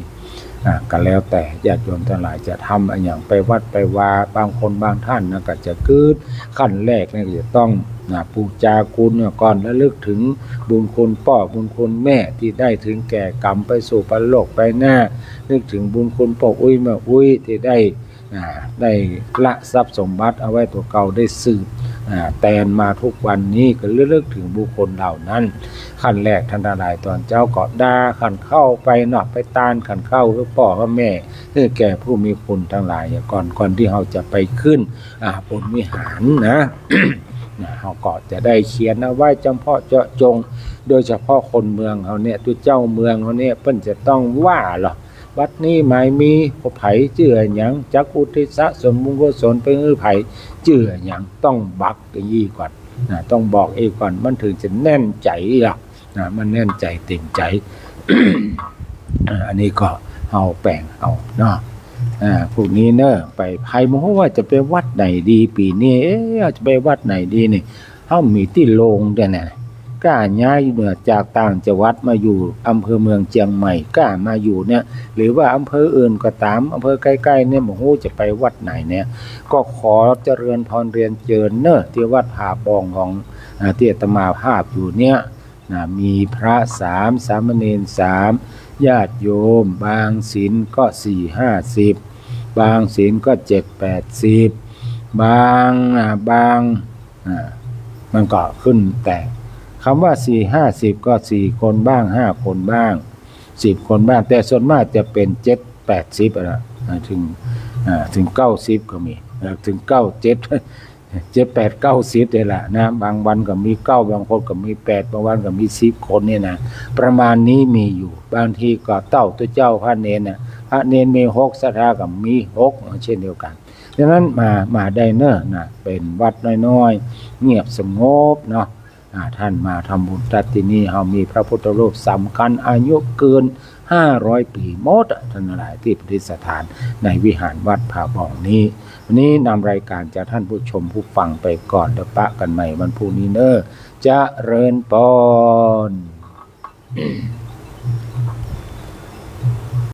อ่า ก็แล้วแต่ญาติโยมตังหลายจะทำอะหยัง ไปวัดไปวา บางคนบางต้านนะ ก็จะกึ๊ด ขั้นแรกนี่ก็จะต้อง นะ ปู๋จาคุณเนี่ยก่อน ระลึกเถิงบุญคุณป้อบุญคุณแม่ตี้ได้เถิงแก่ก๋รรมไปสู่ปรโลกไปหน้า นึกเถิงบุญคุณป้ออุ๊ยแม่อุ๊ยตี้ได้ อ่า ได้ละทรัพย์สมบัติเอาไว้ตั๋วเก่า ได้สืบ อ่า แตนมาทุกวันนี้ ก็ระลึกเถิงบุคคลเหล่านั้น ขั้นแรกต้านตังหลายต๋อนเจ๊าก็ด่าขันข้าวไปเนาะ ไปตานขันข้าวหื้อป้อหื้อแม่ หื้อแก่ผู้มีคุณตังหลายก่อน ก่อนตี้เฮาจะไปขึ้น อ่า บนวิหารนะ นะ เฮาก็จะได้เขียนเอาไว้จ๋ำเพาะเจาะจง โดยเฉพาะคนเมืองเฮาเนี่ย ตุ๊เจ้าเมืองเฮาเนี่ย เปิ้นจะต้องว่าลอ บัดนี้หมายมี ผู้ใผจื้ออะหยัง จักอุทิศส่วนบุญกุศลไปหื้อใผ จื้ออะหยัง ต้องบอกอี้ก่อนนะ ต้องบอกอี้ก่อน มันเถิงจะแน่นใจ๋ลอนะ มันแน่นใจ๋เต็มใจ๋ อ่า อันนี้ก็เฮาแป๋งเอาเนาะ อ่า พวกนี้เนอะ ไป ใผบ่ฮู้ว่าจะไปวัดไหนดีปี๋นี้ เอ๊ะ จะไปวัดไหนดีนี่ เฮามีตี้โล่งแต๊นะ ก้าย้ายจากต่างจังหวัดมาอยู่อำเภอเมืองเจียงใหม่ ก้ามาอยู่เนี่ย หรือว่าอำเภออื่นก็ต๋าม อำเภอใก้ๆ เนี่ย บ่ฮู้จะไปวัดไหนเนี่ย ก็ขอเจริญพรเรียนเจิญเนอะ ตี้วัดผาบ่องของ อ่า ตี้อาตมาภาพอยู่เนี่ย นะ มีพระสาม สามเณรสาม ญาติโยม บางศีลก็สี่ห้าสิบ บางศีลก็เจ็ดแปดสิบ บาง อ่า บาง อ่า มันก็ขึ้นแต่ กำว่าสี่ห้าสิบก็สี่คนบ้าง ห้าคนบ้าง สิบคนบ้าง แต่ส่วนมากจะเป๋นเจ็ดแปดสิบอะนะ อ่า เถิง อ่า เถิงเก้าสิบก็มี เอ่อ เถิงเก้า เจ็ด เจ็ด แปด เก้า สิบ เนี่ยแหละนะ บางวันก็มีเก้า บางคนก็มีแปด บางวันก็มีสิบคนเนี่ยนะ ประมาณนี้มีอยู่ บางทีก็เต้าตุ๊เจ้าพระเณรน่ะ พระเณรมีหก ศรัทธาก็มีหก เช่นเดียวกั๋น ฉะนั้นมา มาได้เนอะนะ เป๋นวัดน้อยๆ เงียบสงบเนาะ อ่า ต้านมาทำบุญตั๊ดตี้นี่ เฮามีพระพุทธรูปสำคัญ อายุเกินห้าร้อยปี๋หมดอะ ต้านตังหลายตี้ประดิษฐานในวิหารวัดผาบ่องนี้ วันนี้นำรายการจากต้านผู้ชมผู้ฟังไปก่อน แล้วปะกั๋นใหม่วันพรุ่งนี้เนอะ เจริญปอน